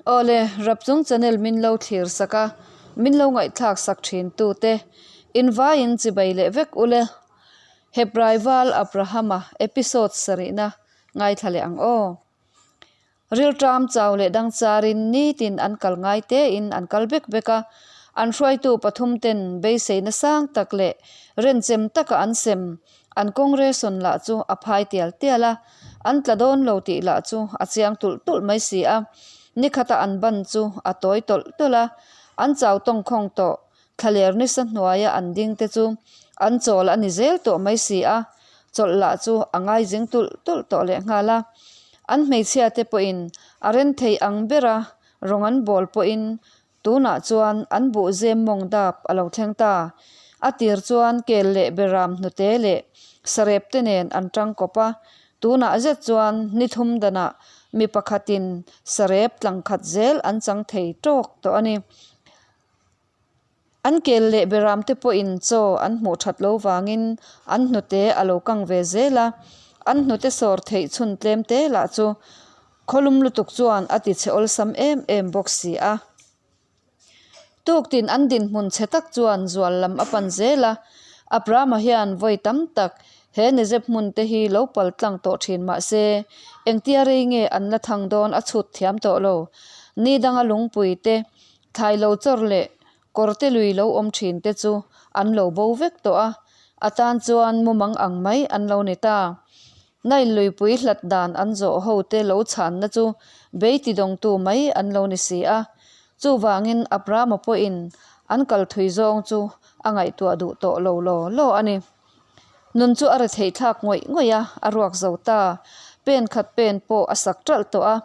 Awle, Rapchung channel min lo thlir sak a, min lo ngaihthlak sak thin tu te, in vaiin chibai leh vek ule. Hebrai val Abrahama episode sarihna ngaithla leh ang aw. Rilṭam chau leh dang charin nitin an kal ngai tein an kal bek bek a, an hruaitu pathum ten beiseina sang tak leh renchem taka an sem an kawngresawn lah chu a phai tial tial a, an tla dawn lo tih lah chu a chiang tulh tulh mai si a, nikhata an ban chu a tawi tawlh tawlh a, an chau tawngkhawng tawh Thlaler nisa hnuaia an ding te chu an chawl a ni zel tawh mai si a, chawlh lah chu a ngaizing tulh tulh tawh lehnghal a. An hmeichhia te pawhin a ren thei ang bera rawng an bawl pawhin tunah chuan an buh zem mawng dap a lo thleng ta. A tir chuan kel leh beram hnute leh sarep te nen an tang kawp a, tunah zet chuan ni thum danah mi pakhatin sarep tlang khat zel an chang thei tawk tawh a ni. An kel leh beram te pawhin chaw an hmuh that lo vangin an hnute a lo kang ve zel a, an hnute sawr theih chhun tlem te lah chu khawlum lutuk chuan a ti chhe awlsam em em bawk si a. Tuktin an dinhmun chhe tak chuan zual lam a pan zel a, Abrahama hian vawi tam tak he Nezep hmun te hi lo pal tlang tawh thin mah se engtia rei nge an la thang dawn a chhut thiam tawh lo. Ni danga lungpui te Thlai lo chawr leh kawrte lui lo awm thin te chu an lo bo vek tawh a, a tan chuan mumang ang mai an lo ni ta. Nile luipui hlat dan an zawh ho te lo chhanna chu bei ti dawngtu mai an lo ni si a. Chuvangin Abrahama pawhin an kal thui zawng chu a ngaihtuah duh tawh lo law law a ni. Nun chu a retheih thlak ngawih ngawih a, a ruak zo ta. Pen khat pen pawh a sak ṭalh tawh a,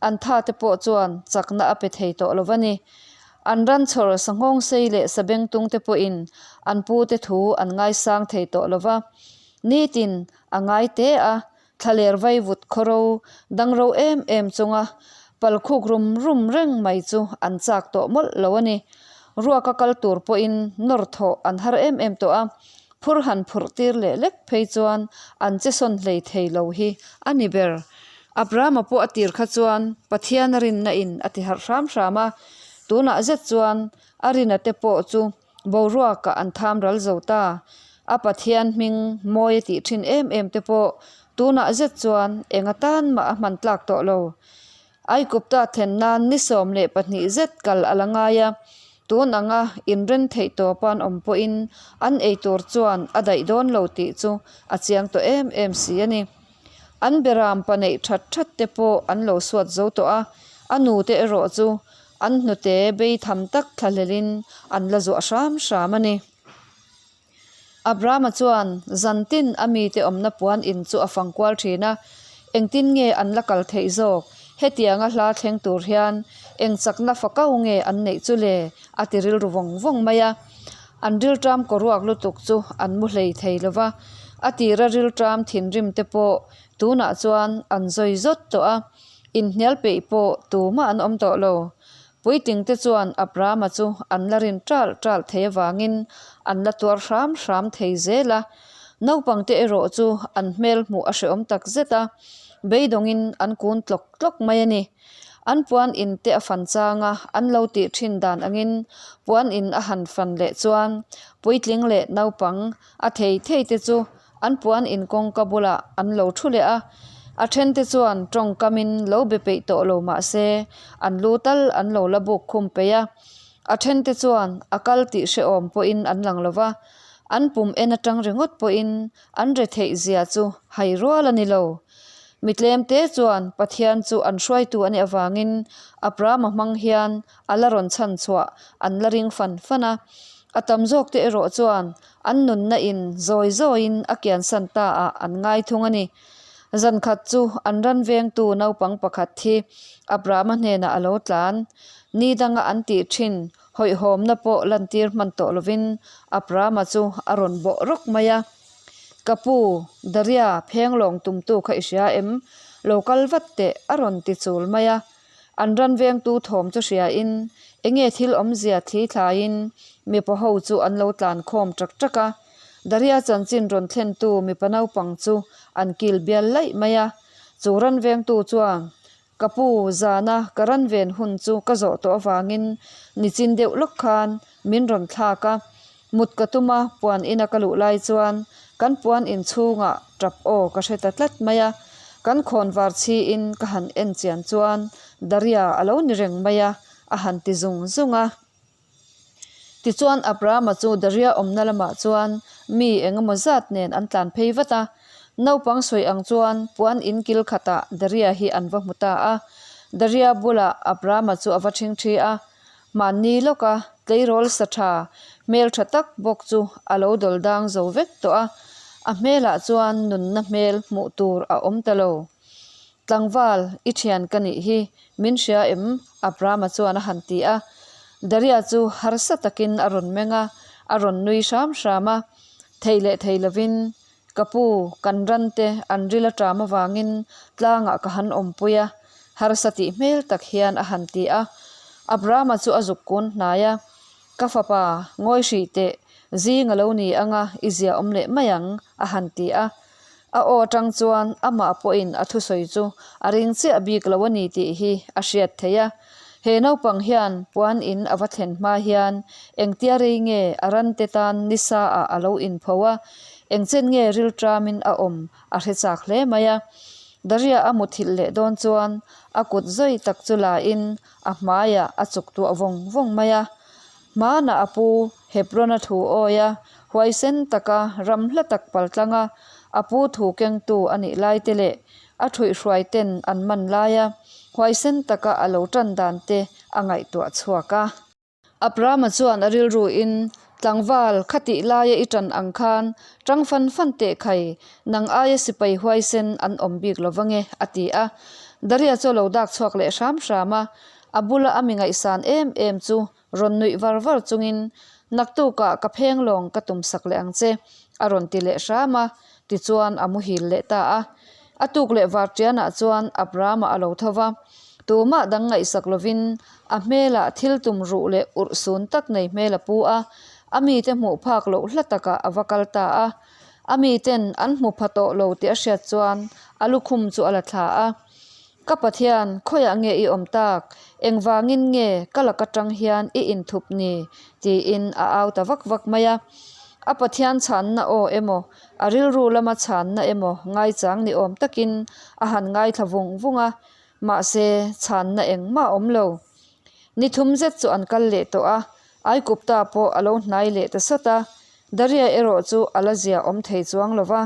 an tha te pawh chuan chakna a pe thei tawh lo va ni. An ran chhawr sanghawng sei leh sabengtung te pawhin an pu te thu an ngaisang thei tawh lo va. Nitin a ngai te a, thlaler vaivut khawro dangro em em chunga palkhuk rum rum reng mai chu an chak tawh mawlh lo a ni. Ruaka kal tur pawhin nawr thawh an har em em tawh a, phur han phurh tir leh lek phei chuan an che sawn hlei thei lo hi a ni ber. Abrahama pawh a tir kha chuan Pathian a rinna in a ti harh hram hram a, tunah zet chuan a rina te pawh chu Boruakah an tham ral zo ta. A Pathian hming mawi a tih thin em em te pawh tunah zet chuan eng atan mah a hman tlak tawh lo. Aikupta then nan ni 12 zet kal a la ngai a, tun anga inren theih tawpa an awm pawhin an ei tur chuan a daih dawn lo tih chu a chiang tawh em em si a ni. An beram pa neih that that te pawh an lo suat zo tawh a, a nute erawh chu An hnute bei tham tak thlahlelin an la zuah hram hram a ni. Abrahama chuan zan tin a mite awmna puan in chu a fang kual thin a, engtin nge an la kal theih zawk? Hetianga hla thleng tur hian eng chakna fakau nge an neih chu le? a ti rilru vawng vawng mai a. An rilṭam kawruak lutuk chu an mu hlei thei lo va, a tira rilṭam thinrim te pawh tunah chuan an zawi zawt tawh a. Inhnial peih pawh tumah an awm tawh lo. Puitling te chuan Abrahama chu an la rin ṭalh ṭalh thei avangin an la tuar hram hram thei zel a. Naupang te erawh chu an hmel hmuh a hrehawm tak zet a, beidawngin an kun tlawk tlawk mai a ni. An puan in te a fan chang a, an lo tih ṭhin dan angin puan in a han fan leh chuan puitling leh naupang a thei thei te chu An puan in kawngka bulah an lo thu leh a, a thente chuan tawngkamin lo be peih tawh lo mah se an lu tal an lo la buk khum peih a, a thente chuan a kal tih hrehawm pawhin an lang lo va, an pum en atang ringawt pawhin an re theih zia chu hai rual a ni lo. Mi tlemte chuan Pathian chu an hruaitu a nih avangin Abrahama hmang hian a la rawn chhan chhuah an la ring fan fan a, a tam zawkte erawh chuan An nunna in zawi zawiin a kiansan ta ah an ngai thung a ni. Zan khat chu an ran vengtu naupang pakhat hi Abrahama hnenah a lo tlan. Ni danga an tih thin hawihhawmna pawh lantir hman tawh lovin Abrahama chu a rawn bawh rawk mai a. Ka pu, Daria phenglawng tumtu kha i hria em? Lo kal vat teh a rawn ti chul mai a. An ran vengtu thawm chu hriain enge thil awmzia thli thlaiin mipa ho chu an lo tlan khawm ṭak ṭak a. Daria chanchin rawn thlentu mipa naupang chu an kil bial laih mai a. Chu ran vengtu chuan Ka pu, zana ka ran ven hun chu ka zawh tawh avangin nichin deuh lawk khan min rawn thlak a. Mut ka tum a, puan ina ka luh lai chuan kan puan in chhungah tap aw ka hre ta tlat mai a. Kan khawn var chhiin ka han en chian chuan Daria a lo ni reng mai a, a han ti zung zung a. Tichuan Abrahama chu Daria awmna lamah chuan mi eng emaw zat nen an tlan phei vat a. Naupang sawi ang chuan puan in kil khatah Daria hi an va hmu ta a. Daria bulah Abrahama chu a va ṭhingṭhi a. Mahni lawka tleirawl sa tha hmel tha tak bawk chu a lo dawl dang zo vek tawh a, a hmelah chuan nunna hmel hmuh tur a awm ta lo. Tlangval, i thian ka nih hi, min hria em? Abrahama chuan a han ti a. Daria chu harsa takin a rawn meng a, a rawn nui hram hram a. Thei leh thei lovin, Ka pu, kan rante an ril a ṭam avangin tlangah ka han awmpui a, harsa tih hmel tak hian a han ti a. Abrahama chu a zuk kun hnai a, Ka fapa, ngawi hrih teh, zing a lo ni anga i zia awm leh mai ang, a han ti a. A aw atang chuan amah pawhin a thusawi chu a ring chiah bik lo a ni tih hi a hriat theih a. He naupang hian puan in a va thlen hma hian engtia rei nge a rante tan nisa ah a lo inpho a, engchen nge rilṭamin a awm a hre chak hle mai a. Daria a muthilh leh dawn chuan a kut zawi tak chu la in a hmaiah a chuk tuah vawng vawng mai a. Hmanah a pu Hebron-a thu awi a, huaisen taka ram hla tak paltlang a, a pu thu kengtu a nih lai te leh a thuihhruai ten an man lai a, huaisen taka a lo tan dan te a ngaihtuah chhuak a. Abrahama chuan a rilruin, Tlangval, khatih laia i tan ang khan tang fan fan teh khai, nang aia sipai huaisen an awm bik lo vange, a ti a. Daria chu a lo dak chhuak leh hram hram a, a bula a mi ngaihsan em em chu Rawn nuih var var chungin, Naktukah ka pheng lawng ka tum sak leh ang che, a rawn ti leh hram a, tichuan a muhil leh ta a. A tuk leh varṭianah chuan Abrahama a lo tho va, tumah dang ngaihsak lovin a hmelah thil tum ruh leh urh sun tak nei hmel a pu a, a mite hmuh phak loh hla takah a va kal ta a. A miten an hmu pha tawh lo tih a hriat chuan a lukhum chu a la thla a. Ka Pathian, khawiah nge i awm tak? Engvangin nge ka lak atang hian i inthup ni? tiin a au ta vak vak mai a. A Pathian chhanna aw emaw, a rilru lama chhanna emaw ngaichang ni awm takin a han ngaithla vung vung a, mahse chhanna engmah a awm lo. Ni thum zet chu an kal leh tawh a, Aikupta pawh a lo hnai leh ta sawt a, Daria erawh chu a la zia awm thei chuang lo va,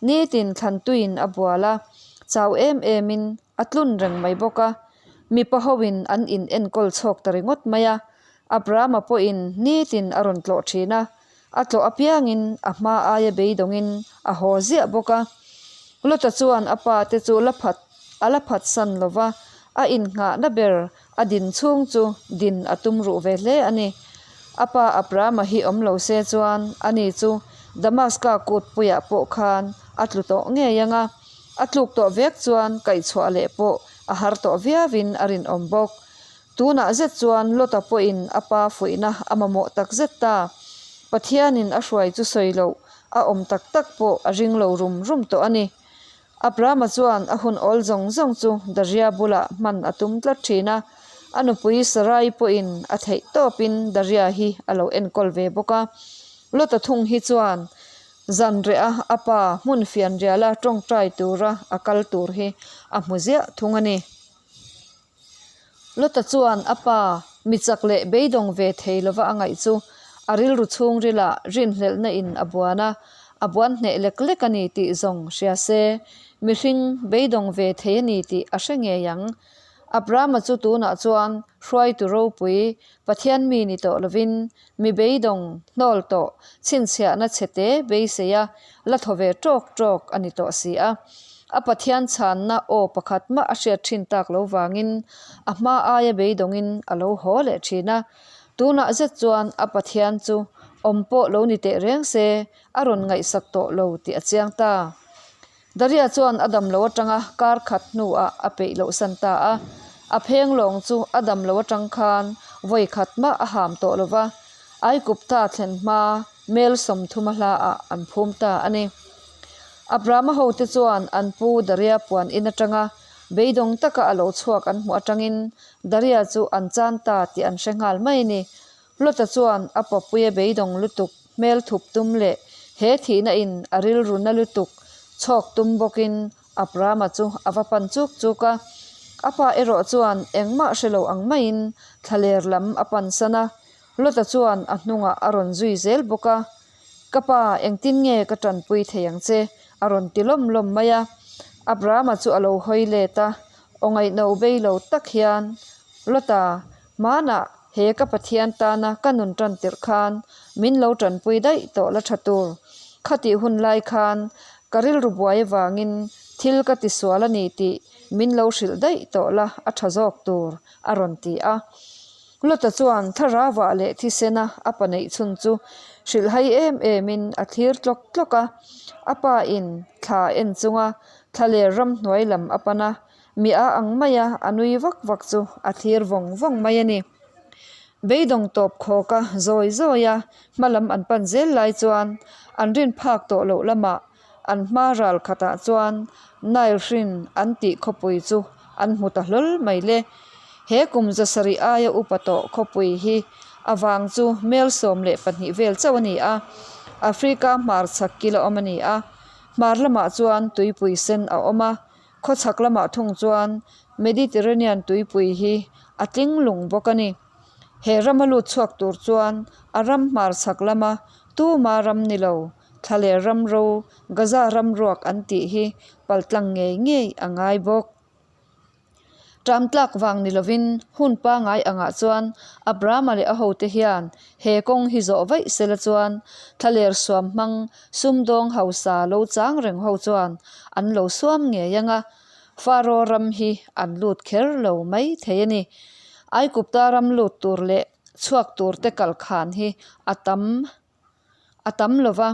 nitin thlantuiin a bual a, chau em emin a tlun reng mai bawk a. Mipa hoin an in enkawl chhawk ta ringawt mai a, Abrahama pawhin nitin a rawn tlawh thin a, a tlawh apiangin a hma aia beidawngin a haw ziah bawk a. Lota chuan a pa te chu la phat a la phatsan lo va, a innghahna ber A din chhung chu din a tum ruh ve hle a ni. A pa Abrahama hi awm lo se chuan ani chu Damaska kutpuiah pawh khan a tlu tawh ngei ang a, a tluk tawh vek chuan kaihchhuah leh pawh a har tawh viauin a rinawm bawk. Tunah zet chuan Lota pawhin a pa fuihna a mamawh tak zet ta. Pathianin a hruai chu sawi loh a awm tak tak pawh a ring lo rum rum tawh a ni. Abrahama chuan a hun awl zawng zawng chu Daria bulah hman a tum tlat thin a, a nupui Sarai pawhin a theih tawpin Daria hi a lo enkawl ve bawk a. Lota thung hi chuan zan reh a a pa hmun fianriala tawngtai tura a kal tur hi a hmu ziah thung a ni. Lota chuan a pa mi chak leh beidawng ve thei lova a ngaih chu a rilru chhungrilah rinhlelhna in a buan a, a buan hneh lek lek a ni tih zawng hria se, mihring beidawng ve thei a ni tih a hre ngei ang. Abrahama chu tunah chuan hruaitu ropui, Pathian mi ni tawh lovin, mi beidawng hnawl tawh chhinchhiahna chhete beisei a la thaw ve ṭawk ṭawk a ni tawh si a. A Pathian chhanna aw pakhat mah a hriat ṭhin tak lo vangin a hma aia beidawngin a lo haw leh ṭhin a. Tunah zet chuan a Pathian chu awm pawh lo ni teh reng se a rawn ngaihsak tawh lo tih a chiang ta. Daria chuan a dam lo atanga kar khat hnuah a peih loh san ta a. A pheng lawng chu a dam lo atang khan vawi khat mah a ham tawh lo va, Aikupta thlen hma mel 30 a hlaah an phum ta a ni. Abrahama hote chuan an pu Daria puan in atanga. Beidawng taka a lo chhuak an hmuh atangin Daria chu an chan ta tih an hre nghal mai a ni. Lota chuan a papuia beidawng lutuk hmel thup tum leh he thihna in a rilru na lutuk chhawk tum bawkin Abrama chu a va pan chuk chuk a. A pa erawh chuan engmah hre lo ang maiin thlaler lam a pan san a. Lota chuan a hnungah a rawn zui zel bawk a. Ka pa, engtin nge ka tanpui thei ang che? a rawn ti lawm lawm mai a. Abrama chu a lo hawi let a, aw ngaihno bei lo tak hian, Lota, hmanah he ka Pathian tana ka nun tan tirh khan min lo tanpui daih tawh la tha tur. Khatih hun lai khan ka rilru buai avangin thil ka tisual a ni tih min lo hrilh daih tawh la a tha zawk tur, a rawn ti a. Lota chuan thlarauah leh thisena a pa neih chhun chu hrilhhai em emin a thlir tlawk tlawk a. A pa in thla en chunga thlaler ramhnuai lam a pan a, mi a ang maia a nui vak vak chu a thlir vawng vawng mai a ni. Beidawng tawp khawka zawi zawia hma lam an pan zel lai chuan an rin phak tawh loh lamah An hma ral khatah chuan Nile hrin an tih khawpui chu an hmu ta hlawl mai le. He kum zasarih aia upa tawh khawpui hi a vang chu mel 12 vel chauh a ni a, Africa hmar chhak kil a awm a ni a. Hmar lamah chuan tuipui sen a awm a, khawchhak lamah thung chuan Mediterranean tuipui hi a tling lung bawk a ni. He rama lut chhuak tur chuan a ram hmar chhak lama tuma ram ni lo Thla leh ramro, Gaza ramruak an tih hi paltlang ngei ngei a ngai bawk. Ṭam tlak vang ni lovin hun pangai angah chuan Abrahama leh a hote hian he kawng hi zawh vaih sela chuan thlaler suam hmang sumdawng hausa lo chang reng ho chuan an lo suam ngei ang a, Faro ram hi an lut kher lo mai thei a ni. Aikupta ram lut tur leh chhuak tur te kal khan hi a tam. A tam lo va,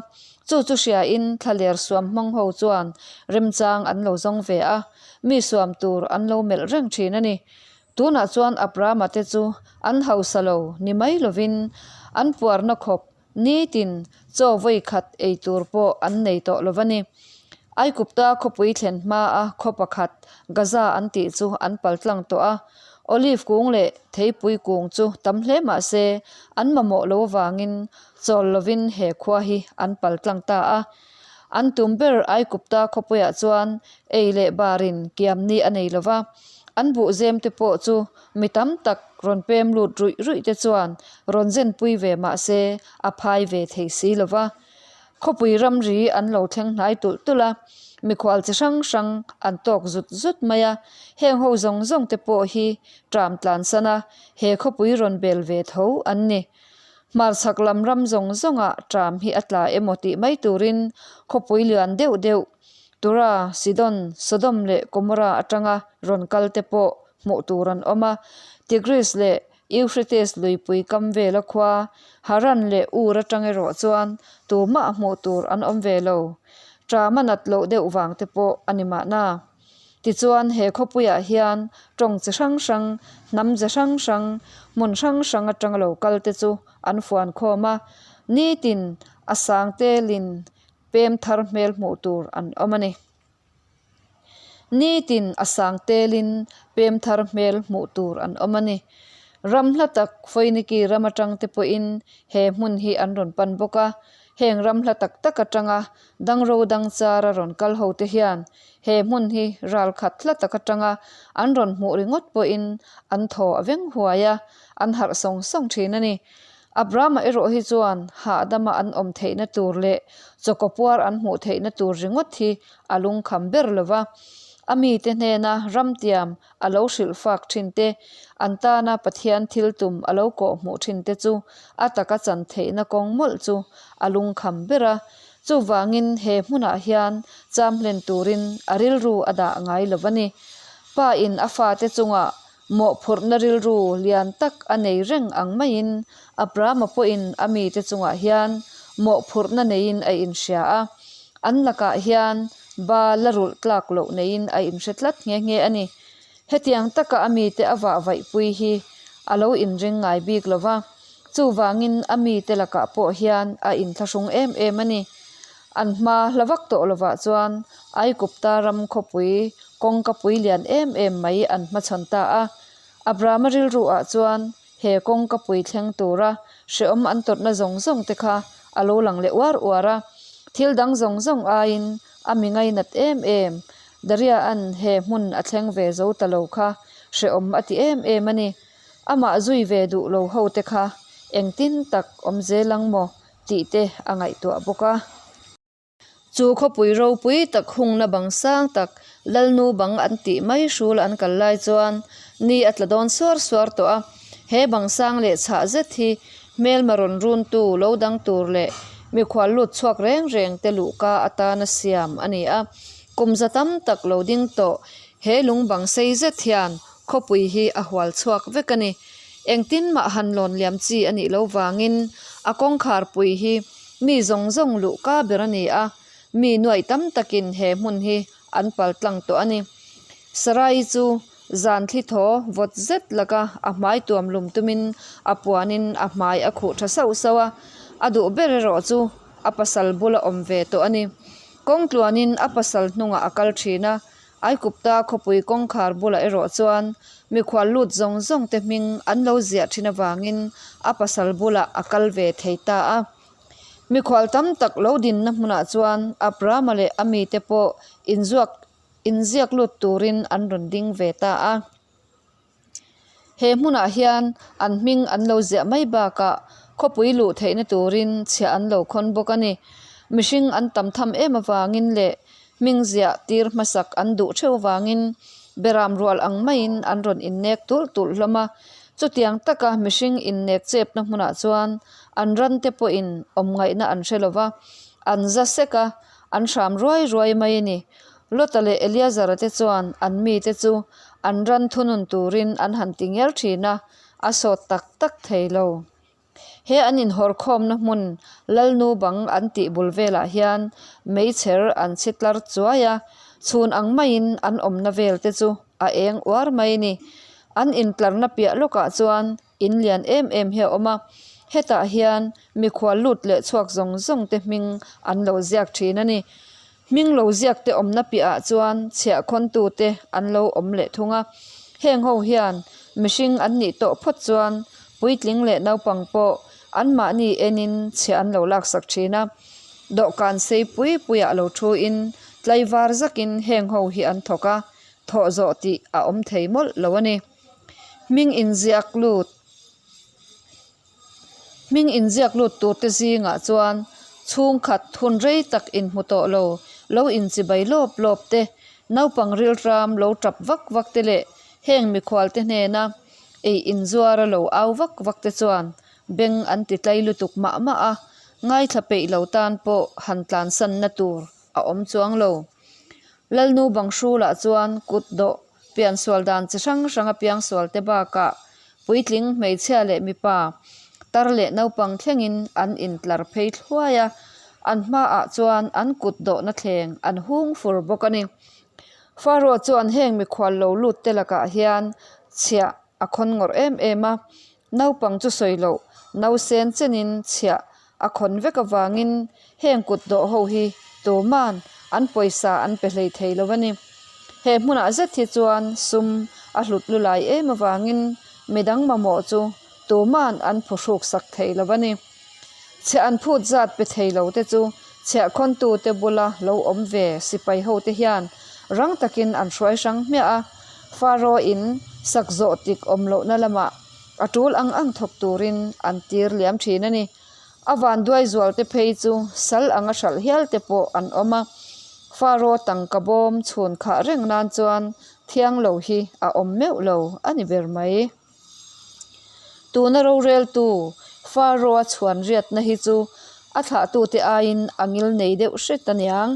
chu chu hriain thlaler suam hmang ho chuan remchang an lo zawng ve a, mi suam tur an lo melh reng thin a ni. Tunah chuan Abrama te chu an hausa lo ni mai lovin an puarna khawp nitin chaw vawi khat ei tur pawh an nei tawh lo va ni. Aikupta khawpui thlen hmaa khaw pakhat Gaza an tih chu an paltlang tawh a, Olive kung leh theipui kung chu tam hle mah se an mamawh lo avangin chawl lovin he khua hi an pal tlang ta a. An tum ber Aikupta khawpuiah chuan ei leh barin kiam ni a nei lova, an buhzem te pawh chu mi tam tak rawn pem lut ruih ruih te chuan rawn zenpui ve mah se a phai ve thei si lova. Khawpui ramri an lo thleng hnai tulh tulh a, mikhual chi hrang hrang an tawk zut zut mai a, heng ho zawng zawng te pawh hi ṭam tlansan a, he khawpui rawn bel ve tho an ni. Hmarchhak lam ram zawng zawngah ṭam hi a tla emaw tih mai turin khawpui lian deuh deuh Tura, Sidon, Sodom leh Gomorrah atanga rawn kal te pawh hmuh tur an awm a, Tigris leh Euphrates luipui kam vela khua Haran leh Ur atang erawh chuan tumah hmuh tur an awm ve lo. Ṭam a nat loh deuh vang te pawh a ni mahna. Tichuan he khawpuiah hian tawng chi hrang hrang, hnam ze hrang hrang, hmun hrang hrang atanga lo kal te chu an fuan khawm a, nitin a sang telin pem thar hmel hmuh tur an awm a ni. Nitin a sang telin pem thar hmel hmuh tur an awm a ni. Ram hla tak Foiniki ram atang te pawhin he hmun hi an rawn pan bawk a. Heng ram hla tak tak atanga dangro dang chara rawn kal ho te hian he hmun hi ral khat hla tak atanga an rawn hmuh ringawt pawhin an thaw a veng huai a, an harh sawng sawng thin a ni. Abrahama erawh hi chuan hahdama an awm theihna tur leh chawkaw puar an hmuh theihna tur ringawt hi a lungkham ber lo va. A mite hnena ramtiam a lo hrilh fak thin te, an tana Pathian thil tum a lo kawh hmuh thin te chu a taka chan theihna kawng mawlh chu a lungkham ber a. Chuvangin he hmunah hian cham hlen turin a rilru a dah ngai lo va ni. Pa in a fate chungah Mawhphurhna rilru lian tak a nei reng ang maiin Abrahama pawhin a mite chungah hian mawhphurhna neiin a inhria a, an lakah hian ba la rulh tlak loh neiin a inhre tlat nghe nghe a ni. Hetiang taka a mite a vahvaihpui hi a lo inring ngai bik lo va, chuvangin a mite lakah pawh hian a inthlahrung em em a ni. An hma hla vak tawh lovah chuan Aikupta ram khawpui. kawngka pui lian em em mai an hmachhawn ta a. Abrama rilru ah chuan he kawngka pui thleng tura hrehawm an tawrhna zawng zawng te kha a lo lang leh uar uar a. Thil dang zawng zawng aiin a mi ngainat em em. Daria-a'n he hmun a thleng ve zo ta lo kha hrehawm a ti em em a ni. Amah zui ve duh lo ho te kha engtin tak awm zel ang maw tih te a ngaihtuah bawk a. Chu khawpui ropui tak hungna bang sang tak Lalnu bang an tih mai hrul an kal lai chuan ni a tla dawn suar suar tawh a. He bang sang leh chhah zet hi hmelma rawn runtu lo dang tur leh mikhual lut chhuak reng reng te luhka atana siam a ni a. Kum za tam tak lo ding tawh he lung bang sei zet hian khawpui hi a hual chhuak vek a ni. Engtin mah han lawn liam chi a nih loh vangin a kawngkhar pui hi mi zawng zawng luhka ber a ni a, mi nuaih tam takin he hmun hi an pal tlang tawh a ni. Sarai chu zan thli thaw vawt zet laka a hmai tuam lum tumin a puanin a hmai a khuh tha sauh sauh a, a duh ber erawh chu a pasal bula awm ve tawh a ni. Kawng tluanin a pasal hnungah a kal thin a, Aikupta khawpui kawngkhar bulah erawh chuan mikhual lut zawng zawng te hming an lo ziah thin avangin a pasal bulah a kal ve thei ta a. Mikhual tam tak lo dinna hmunah chuan Abrama leh a mite pawh inzuak inziak lut turin an rawn ding ve ta a. He hmunah hian an hming an lo ziah mai bakah khawpui luh theihna turin chhiah an lo khawn bawk a ni. Mihring an tam tham em avangin leh hming ziah tir hmasak an duh theuh avangin beram rual ang maiin an rawn innek tulh tulh hlawm a. Chutiang taka mihring innek chepna hmunah chuan an ran te pawhin awm ngaihna an hre lo va, an za sek a, an hram ruai ruai mai a ni. Lota leh Eleazara te chuan an mite chu an ran thunun turin an han ti ngial thin a, a sawt tak tak thei lo. He an inhawrkhawmna hmun Lalnu bang an tih bul velah hian meichher an chhi tlar chuai a, chhun ang maiin an awmna vel te chu a eng uar mai a ni. An intlarna piah lawkah chuan in lian em em hi a awm a, hetah hian mikhual lut leh chhuak zawng zawng te hming an lo ziak thin a ni. Hming lo ziak te awmna piahah chuan chhiahkhawntu te an lo awm leh thung a, heng ho hian mihring an nih tawh phawt chuan puitling leh naupang pawh anmahni enin chhiah an lo laksak thin a, dawhkan sei pui puiah lo thuin tlaivar zakin heng ho hi an thawk a, thawh zawh tih a awm thei mawlh lo a ni. Hming inziak lut Hming inziak lut turte zingah chuan chhungkhat hun rei tak inhmu tawh lo, lo inchibai lawp lawp te, naupang rilram lo tap vak vak te leh heng mikhualte hnena ei inzuara lo au vak vak te chuan beng an ti tlai lutuk mah mah a, ngaithla peih lo tan pawh han tlansanna tur a awm chuang lo. Lalnu Banghrula chuan kut dawh Piansual dan chi hrang hranga piangsual te bakah puitling hmeichhia leh mipa, tar leh naupang thlengin an intlar phei thluai a, an hmaah chuan an kut dawhna thleng an hung fur bawk a ni. Pharaoh chuan heng mikhual lo lut te lakah hian chhiah a khawn ngawrh em em a, Naupang chu sawi loh, nausen chenin chhiah a khawn vek avangin heng kut dawh ho hi tuman an pawisa an pe hlei thei lo a ni. He hmunah zet hi chuan sum a hlut lu lai em avangin midang mamawh chu tuman an phuhruk sak thei lo a ni. Chhiah an phut zat pe thei lo te chu chhiahkhawntute bula lo awm ve sipai ho te hian rang takin an hruai hrang hmiah a, Pharaoh in sak zawh tik awm lohna lamah a tul ang ang thawk turin an tir liam thin a ni. A vanduai zual te phei chu sal anga hralh hial te pawh an awm a, Pharaoh tangka bawm chhun khah reng nan chuan thiang lo hi a awm meuh lo a ni ber mai. Tuna roreltu Pharaoh-a chhuan riatna hi chu a thlahtute aiin a ngil nei deuh hret a niang.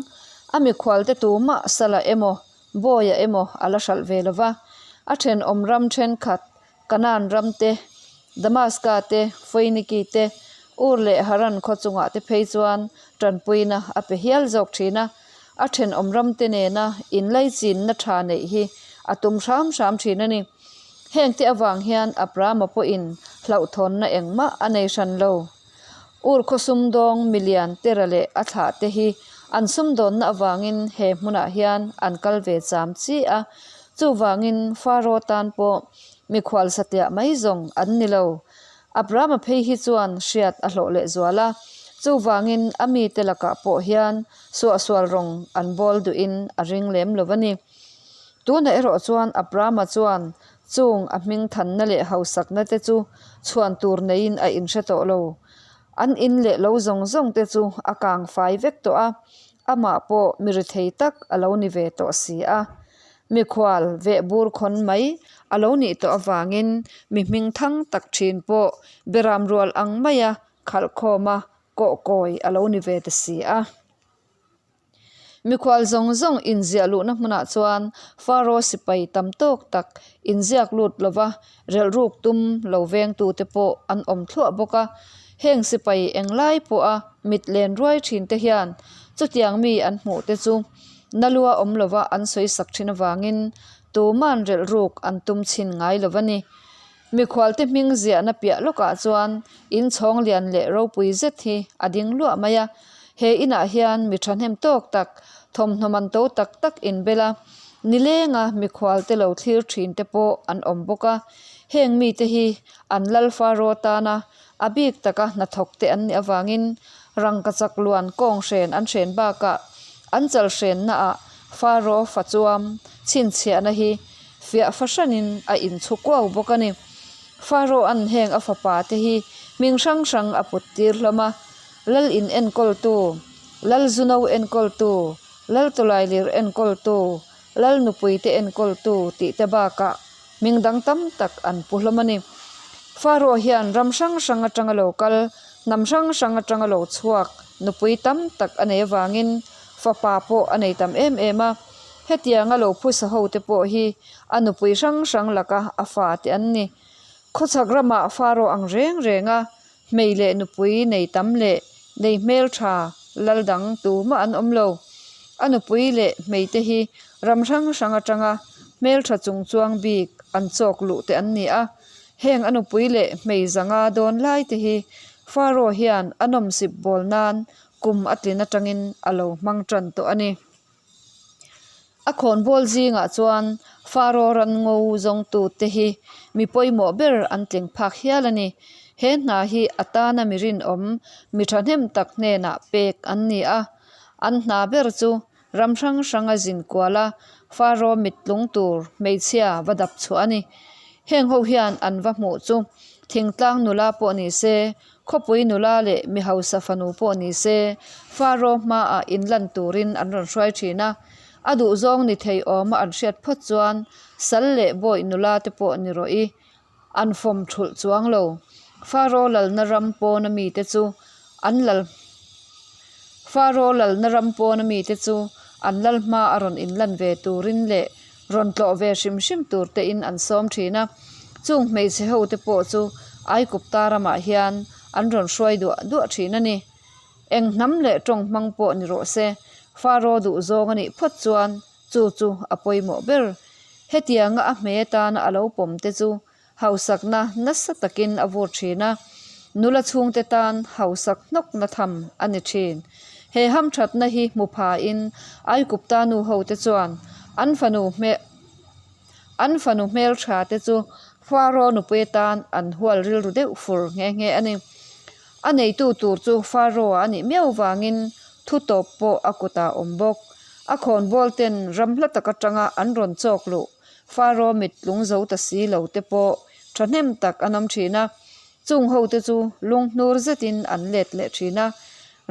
A mikhualte tumah Salah emaw Bawiah emaw a la hralh ve lo va, a thenawm ram thenkhat, Kanaan ram te, Damaska te, Foiniki te, Ur leh Haran khaw chungah te phei chuan tanpuina a pe hial zawk thin a. A thenawm ram te nena inlaichinna tha neih hi a tum hram hram thin a ni. Hengte avang hian Abrahama pawhin hlauhthawnna engmah a nei hran lo. Ur khaw sumdawng milian Tera leh a thlah te hi An sumdawnna avangin he hmunah hian an kal ve cham chi a, chuvangin Faro tan pawh mikhual satliah mai zawng an ni lo. Abrahama phei hi chuan hriat a hlawh lehzual a, chuvangin a mite lakah pawh hian suahsual rawng an bawl duhin a ring lem lo a ni. Tunah erawh chuan Abrahama chuan chung a hming thanna leh hausakna te chu chhuan tur neiin a inhre tawh lo. An in leh lo zawng zawng te chu a kang fai vek tawh a, amah pawh mi rethei tak a lo ni ve tawh si a. Mikhual veh bur khawn mai a lo nih tawh avangin mi hming thang tak thin pawh beram rual ang maia khalh khawma kawh kawi a lo ni ve ta si a. Mikhual zawng zawng inziah luhna hmunah chuan Faro sipai tam tawk tak inziak lut lova relhruk tum lo vengtute pawh an awm thluah bawk a. Heng sipai englai pawha mit len ruai thin te hian chutiang mi an hmuh te chu nalua awm lova an sawi sak thin avangin tuman relhruk an tum chhin ngai lo va ni. Mikhualte hming ziahna piah lawkah chuan in chhawng lian leh ropui zet hi a ding luah mai a. He inah hian mi thahnem tawk tak, thawmhnaw man to tak tak inbel a, nilenga mikhualte lo thlir thin te pawh an awm bawk a. Heng mite hi an lal Faro tana a bik taka hnathawk te an nih avangin rangkachak luan kawng hren an hren bakah an chal hrennaah Faro fachuam chhinchhiahna hi Fiah fahranin a inchhu kuau bawk a ni. Pharaoh-a'n heng a fapa te hi hming hrang hrang a put tir hlawm a, Lal in enkawltu, Lal Zuno enkawltu, Lal Tawlailir enkawltu, Lal nupui te enkawltu tih te bakah hming dang tam tak an pu hlawm a ni. Pharaoh hian ram hrang hrang atanga lo kal, hnam hrang hrang atanga lo chhuak nupui tam tak a nei avangin fapa pawh a nei tam em em a. Hetianga lo phusa ho te pawh hi a nupui hrang hrang laka a fa te an ni. Khawchhak ramah Faro ang reng reng a, hmei leh nupui nei tam leh nei hmeltha lal dang tumah an awm lo. A nupui leh hmei te hi ram hrang hrang atanga hmeltha chung chuang bik an chawk luh te an ni a. Heng a nupui leh hmei zanga dawn lai te hi Faro hian a nawmsip bawl nan kum a tlin atangin a lo hmang tan tawh a ni. A khawnbawl zingah chuan Faro ranngo zawngtute hi mi pawimawh ber an tling phak hial a ni. He hna hi a tana mi rinawm, mi thahnem tak hnenah pek an ni a. An hna ber chu ram hrang hranga zin kual a, Faro mittlung tur hmeichhia va dap chhuah a ni. Heng ho hian an va hmuh chu thingtlang nula pawh ni se, Khawpui nula leh mi hausa fanu pawh ni se, Faro hmaah inlan turin an rawn hruai thin a. A duhzawng ni thei awma an hriat phawt chuan sal leh bawih nula te pawh ni rawh i, an fawm thulh chuang lo. Faro lalna ram pawna mite chu an lal Faro lalna ram pawna mite chu an lal hma a rawn inlan ve turin leh Rawn tlawh ve hrim hrim tur tein an sawm thin a, chung hmeichhe ho te pawh chu Aikupta ramah hian an rawn hruai duah duah thin a ni. Eng hnam leh tawng hmang pawh ni rawh se, Faro duh zawng a nih phawt chuan chu chu a pawimawh ber. Hetianga a hmei atana a lo pawm te chu Hausakna nasa takin a vur thin a, nula chhungte tan hausak hnawkna tham a ni thin. He hamthatna hi hmu phain Aikupta nu hote chuan an fanu hmel an fanu hmeltha te chu Faro nupui atan an hual rilru deuh fur nghe nghe a ni. A neitu tur chu Faro-a a nih miau vangin thu tawp pawh a kutah awm bawk. A khawnbawl ten ram hla tak atanga an rawn chawk luh Faro mit tlung zo ta si lo te pawh thahnem tak an awm thin a, chung ho te chu lunghnur zetin an let leh thin a.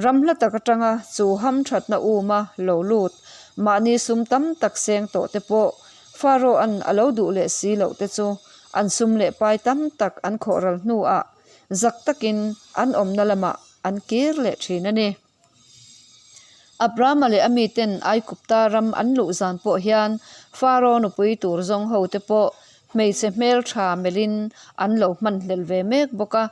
Ram hla tak atanga chu ham thatna uma lo lut mahni sum tam tak seng tawh te pawh Faro an a lo duh leh si loh te chu an sum leh pai tam tak an khawh ral hnuah zak takin an awmna lamah an kir leh thin a ni. Abrahama leh a miten Aikupta ram an luh zan pawh hian Faro nupui tur zawng hote pawh hmeichhe hmeltha melhin an lo hmanhlel ve mek bawk a.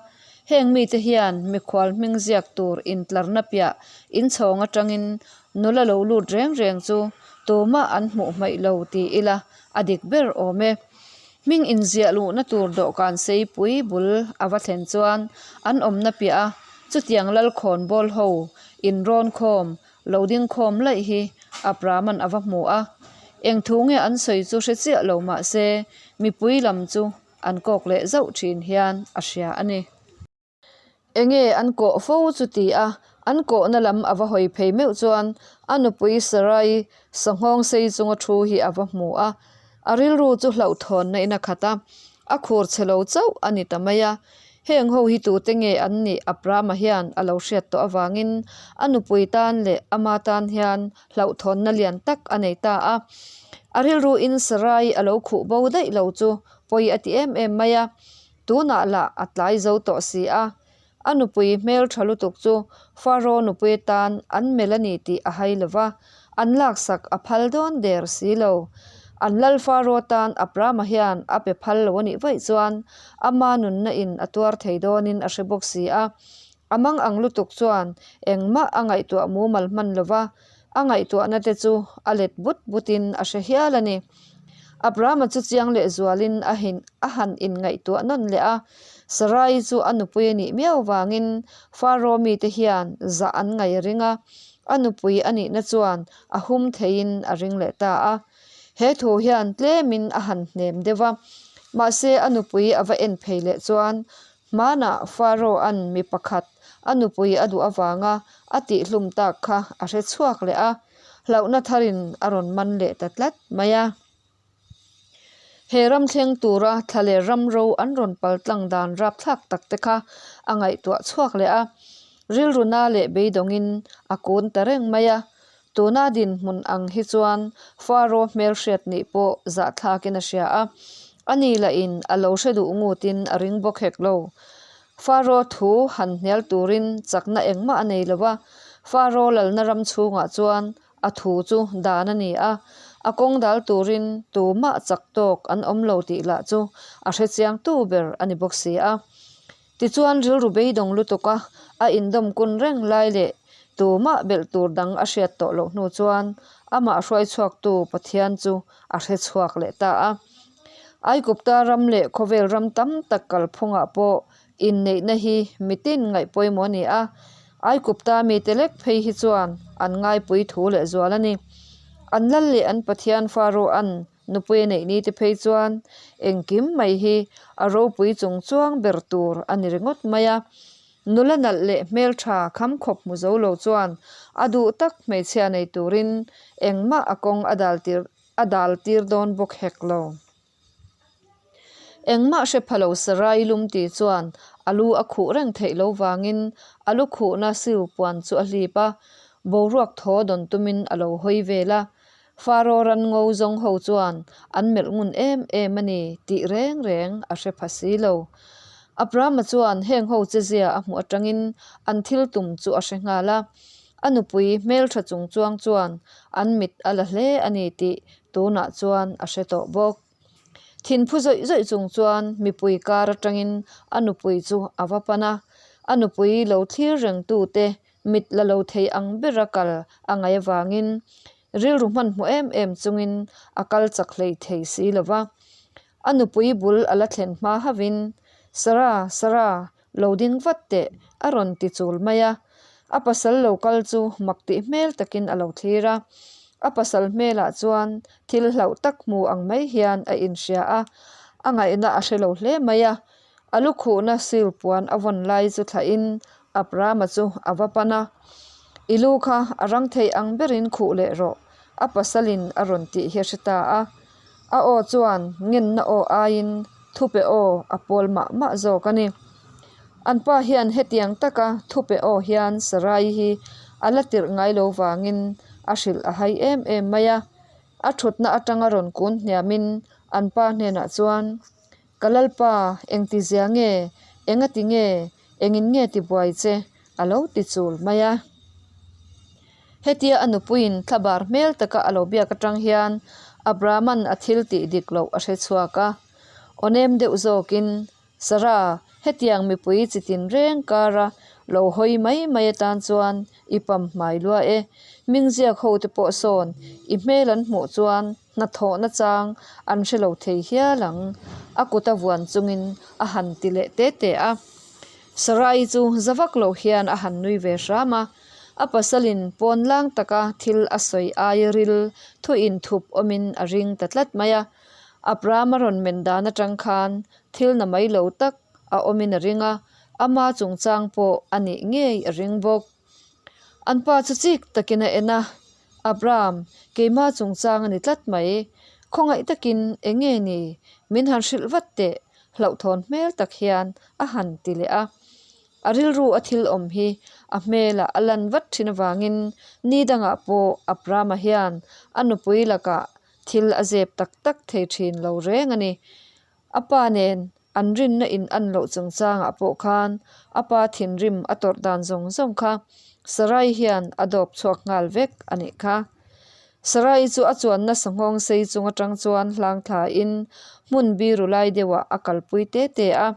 Heng mite hian mikhual hming ziak tur intlarna piah inchhawng atangin nula lo lut reng reng chu tumah an hmuh hmaih lo ti ila a dik ber awm e. Hming inziah luhna tur dawhkan seipui bul a va thlen chuan an awmna piah a, chutiang lalkhawn bawl ho inrawn khawm. lo ding khawm laih hi Abraham-a'n a va hmu a. Eng thu nge an sawi chu hre chiah lo mah se mipui lam chu an kawk leh zauh thin hian a hria a ni. Enge an kawh fo chu ti a, an kawhna lam a va hawi phei meuh chuan a nupui Sarai sanghawng sei chunga thu hi a va hmu a. A rilru chu hlauhthawnna in a khat a, a khur chhe lo chauh a ni ta mai a. Heng ho hi tute nge an nih Abrahama hian a lo hriat tawh avangin a nupui tan leh ama tan hian hlauhthawnna lian tak a nei ta a. A rilru in Sarai a lo khuh bo daih lo chu pawi a ti em em mai a. Tunah lah a tlai zo tawh si a, a nupui hmel tha lutuk chu Faro nupui atan an melh a ni tih a hai lo va, an laksak a phal dawn der si lo. An lal Faro tan Abrama hian a pe phal lo a nih vaih chuan ama nunna in a tuar thei dawnin a hre bawk si a. A mang ang lutuk chuan engmah a ngaihtuah mumal hman lo va, a ngaihtuahna te chu a let but butin a hre hial a ni. Abrahama chu chiang leh zualin a hin a han inngaihtuah nawn leh a, Sarai chu a nupui a nih miau vangin Faro mite hian zah an ngaih a ring a, a nupui a nihna chuan a hum theiin a ring leh ta a. He thu hian tlemin a han hnem deuh a, mahse a nupui a va en phei leh chuan hmanah Faro-a'n mi pakhat a nupui a duh avanga a tihhlum tak kha a hre chhuak leh a. Hlauhna tharin a rawn man leh ta tlat mai a. He ram thleng tura thla leh ram ro an rawn pal tlang dan rapthlak tak te kha a ngaihtuah chhuak leh a. Rilru na leh beidawngin a kun ta reng mai a. Tuna dinhmun ang hi chuan Faro hmelhriat nih pawh zahthlakin a hria a. Ani lahin a lo hre duh ngutin a ring bawk hek lo. Faro thu han hnial turin chakna engmah a nei lo va, Faro lalna ram chhungah chuan a thu chu dan a ni a, a kawng dal turin tumah chak tawk an awm lo tih lah chu a hrechiang tu ber a ni bawk si a. Tichuan rilru beidawng lutuk a, a indawm kun reng lai leh tumah belh tur dang a hriat tawh loh hnu chuan amah hruaichhuaktu Pathian chu a hrechhuak leh ta a. Aikupta ram leh khawvel ram tam tak kalphungah pawh inneihna hi mitin ngaih pawimawh a ni a, Aikupta mite lek phei hi chuan an ngaipui thu leh zual a ni. An lal leh an Pathian Faro-a'n nupui a neih ni te phei chuan engkim mai hi a ropui chung chuang ber tur a ni ringawt mai a. Nula nalh leh hmeltha kham khawp hmu zo lo chuan a duh tak hmeichhia nei turin engmah a kawng a dal tir a dal tir dawn bawk hek lo. Engmah hre pha lo Sarai lum ti chuan a lu a khuh reng theih lo vangin a lu khuhna siu puan chu a hlip a, boruak thaw dawn tumin a lo hawi vel a. Faro ran ngo zawng ho chuan an melh ngun em em a ni tih reng reng a hre pha si lo. Abrahama chuan heng ho chezia a hmuh atangin an thil tum chu a hre nghal a. A nupui hmeltha chung chuang chuan an mit a la hle a ni tih tunah chuan a hre tawh bawk. Thinphu zawih zawih chung chuan mipui kar atangin a nupui chu a va pan a, a nupui lo thlir reng tute mit la lo thei ang bera kal a ngaih avangin rilru hmanhmawh em em chungin a kal chak hlei thei si lo va. A nupui bul a la thlen hma hauhin, Sarah, Sarah, Lo ding vat teh, a rawn ti chul mai a. A pasal lo kal chu mak tih hmel takin a lo thlir a. A pasal hmelah chuan thil hlauh tak hmu ang mai hian a inhria a, a ngaihna a hre lo hle mai a. A lu khuhna sil puan a vawn lai chu thlahin Abrahama chu a va pan a, I lu kha a rang thei ang berin khuh leh rawh, a pasalin a rawn tih hi a hre ta a. A aw chuan ngenna aw aiin thupe aw a pawl mah mah zawk a ni. An pa hian hetiang taka thupe aw hian Sarai hi a la tirh ngai lo vangin a hrilh a hai em em mai a. A thutna atanga rawn kun hniamin an pa hnenah chuan, Ka Lalpa, engtizia nge, engati nge, Engin nge ti buai che? a lo ti chul mai a. Hetia a nupuiin thlabar hmel taka a lo biak atang hian Abraham-a'n a thil tih dik loh a hre chhuak a. Aw nem deuh zawkin, Sarah, hetiang mipui chi tin reng kara lo hawi mai mai atan chuan i pam hmai lua e. Hming ziak ho te pawh sawn i hmel an hmuh chuan Hnathawhna chang an hre lo thei hial ang, a kut a vuan chungin a han ti leh te te a. Sarai chu za vak loh hian a han nui ve hram a. A pasalin pawn lang taka thil a sawi ai ril thu inthup awmin a ring ta tlat mai a. Abraham a rawn men dan atang khan thil na mai lo tak a awmin a ring a, ama chungchang pawh a nih ngei a ring bawk. An pa chu chik takin a en a, Abraham, keimah chungchang a ni tlat mai. Khawngaih takin eng nge ni? Min han hrilh vat teh, hlauhthawn hmel tak hian a han ti leh a. A rilru a thil awm hi a hmelah a lan vat thin avangin ni dangah pawh Abrahama hian a nupui lakah thil a zep tak tak thei thin lo reng a ni. A pa nen an rinna in an loh chungchangah pawh khan a pa thinrim a tawrh dan zawng zawng kha Sarai hian a dawp chhuak nghal vek a nih kha. Sarai chu a chuanna sanghawng sei chung atang chuan hlang thlain hmun biru lai deuhah a kalpui te te a.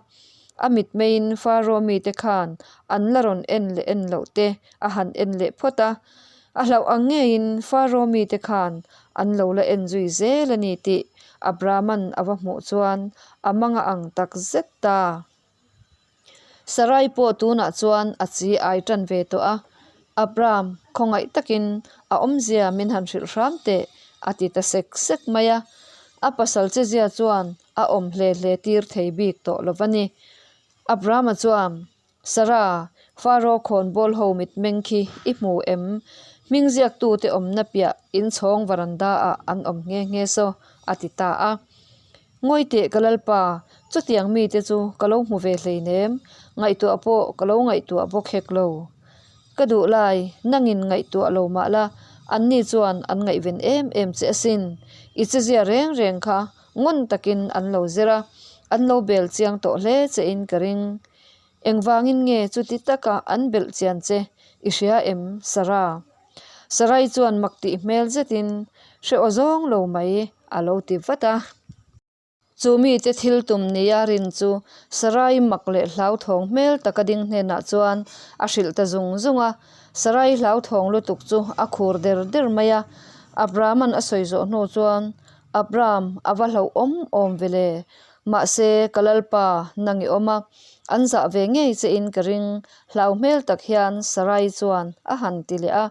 A mitmeiin Faro mite khan an la rawn en leh en loh te a han en leh phawt a. A hlauh ang ngeiin Faro mite khan an lo la en zui zel a ni tih Abraham-a'n a va hmuh chuan a manga ang tak zet ta. Sarai pawh tunah chuan a chi ai tan ve tawh a, Abraham, khawngaih takin a awmzia min han hrilh hram teh, a ti ta sek sek mai a. A pasal chezia chuan a awm hle hle tir thei bik tawh lo va ni. Abraham-a chuan, Sarah, Faro khawnbawl ho mitmeng khi i hmu em? Hming ziaktute awmna piah inchhawng varanda ah an awm nghe nghe saw, a ti ta a. Ngawi teh ka lalpa, chutiang mite chu ka lo hmu ve hleinem, ngaihtuah pawh ka lo ngaihtuah bawk hek lo. Ka duh lai, nangin ngaihtuah lo mah la, anni chuan an ngaihven em em che asin. I chezia reng reng kha ngun takin an lo zir a, an lo bel chiang tawh hle chein ka ring. Engvangin nge chuti taka an belh chian che i hria em, Sarah? Sarai chuan mak tih hmel zetin hre aw zawng lo mai a lo ti vat a. Chu mite thil tum nia rin chu Sarai mak leh hlauthawng hmel taka ding hnenah chuan a hrilh ta zung zung a. Sarai hlauthawng lutuk chu a khur der der mai a. Abraham-a'n a sawi zawh hnu chuan, Abraham, a va hlauhawm awm ve le. Mahse, ka lalpa, nang i awm a, an zah ve ngei che in ka ring, hlau hmel tak hian Sarai chuan a han ti leh a.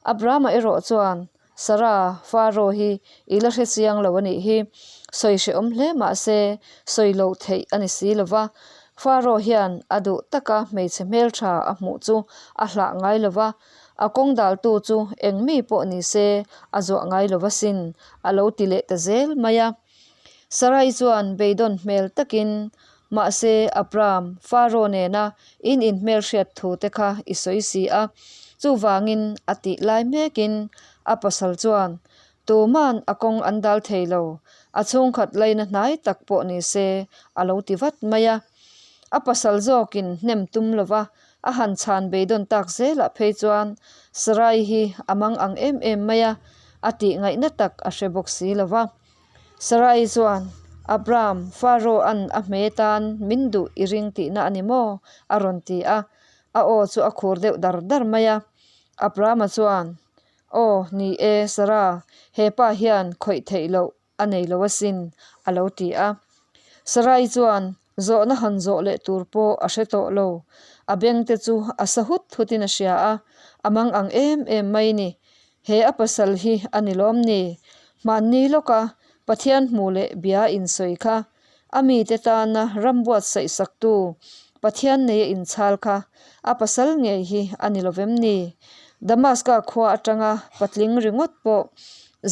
Abraham-a erawh chuan, Sara, Faro hi i la hre chiang lo a nih hi. Sawi hrehawm hle mah se, sawi loh theih a ni si lo va. Faro hian a duh taka hmeichhe hmeltha a hmuh chu a hlah ngai lo va, a kawng daltu chu eng mi pawh ni se a zuah ngai lo va sin, a lo ti leh ta zel mai a. Sarai chuan beidawn hmel takin, Mahse, Abram, Faro nena in inhmelhriat thu te kha i sawi si a, chuvangin a tih lai mekin a pasal chuan, Tuman a kawng an dal thei lo, a chhungkhat laina hnai tak pawh ni se, a lo ti vat mai a. A pasal zawkin hnem tum lova a han chhan beidawn tak zelah phei chuan Sarai hi a mang ang em em mai a, a tih ngaihna tak a hre bawk si lova. Sarai chuan, Abram, Pharaoh-a'n a hme tan min duh i ring tihna a ni maw? a rawn ti a. A aw chu a khur deuh dar dar mai a. Abrama chuan, Aw, ni e, Sarah, he pa hian khawih theih loh a nei lo asin, a lo ti a. Sarai chuan zawhna han zawh leh tur pawh a hre tawh lo. A bengte chu a sa hut hutin a hria a, a mang ang em em mai ni. He a pasal hi a ni lawm ni? Hmanni lawka Pathian hmu leh bia insawi kha, a mite tana ram buatsaih saktu Pathian neia inchhal kha a pasal ngei hi a ni lovem ni? Damaska khua atanga patling ringawt pawh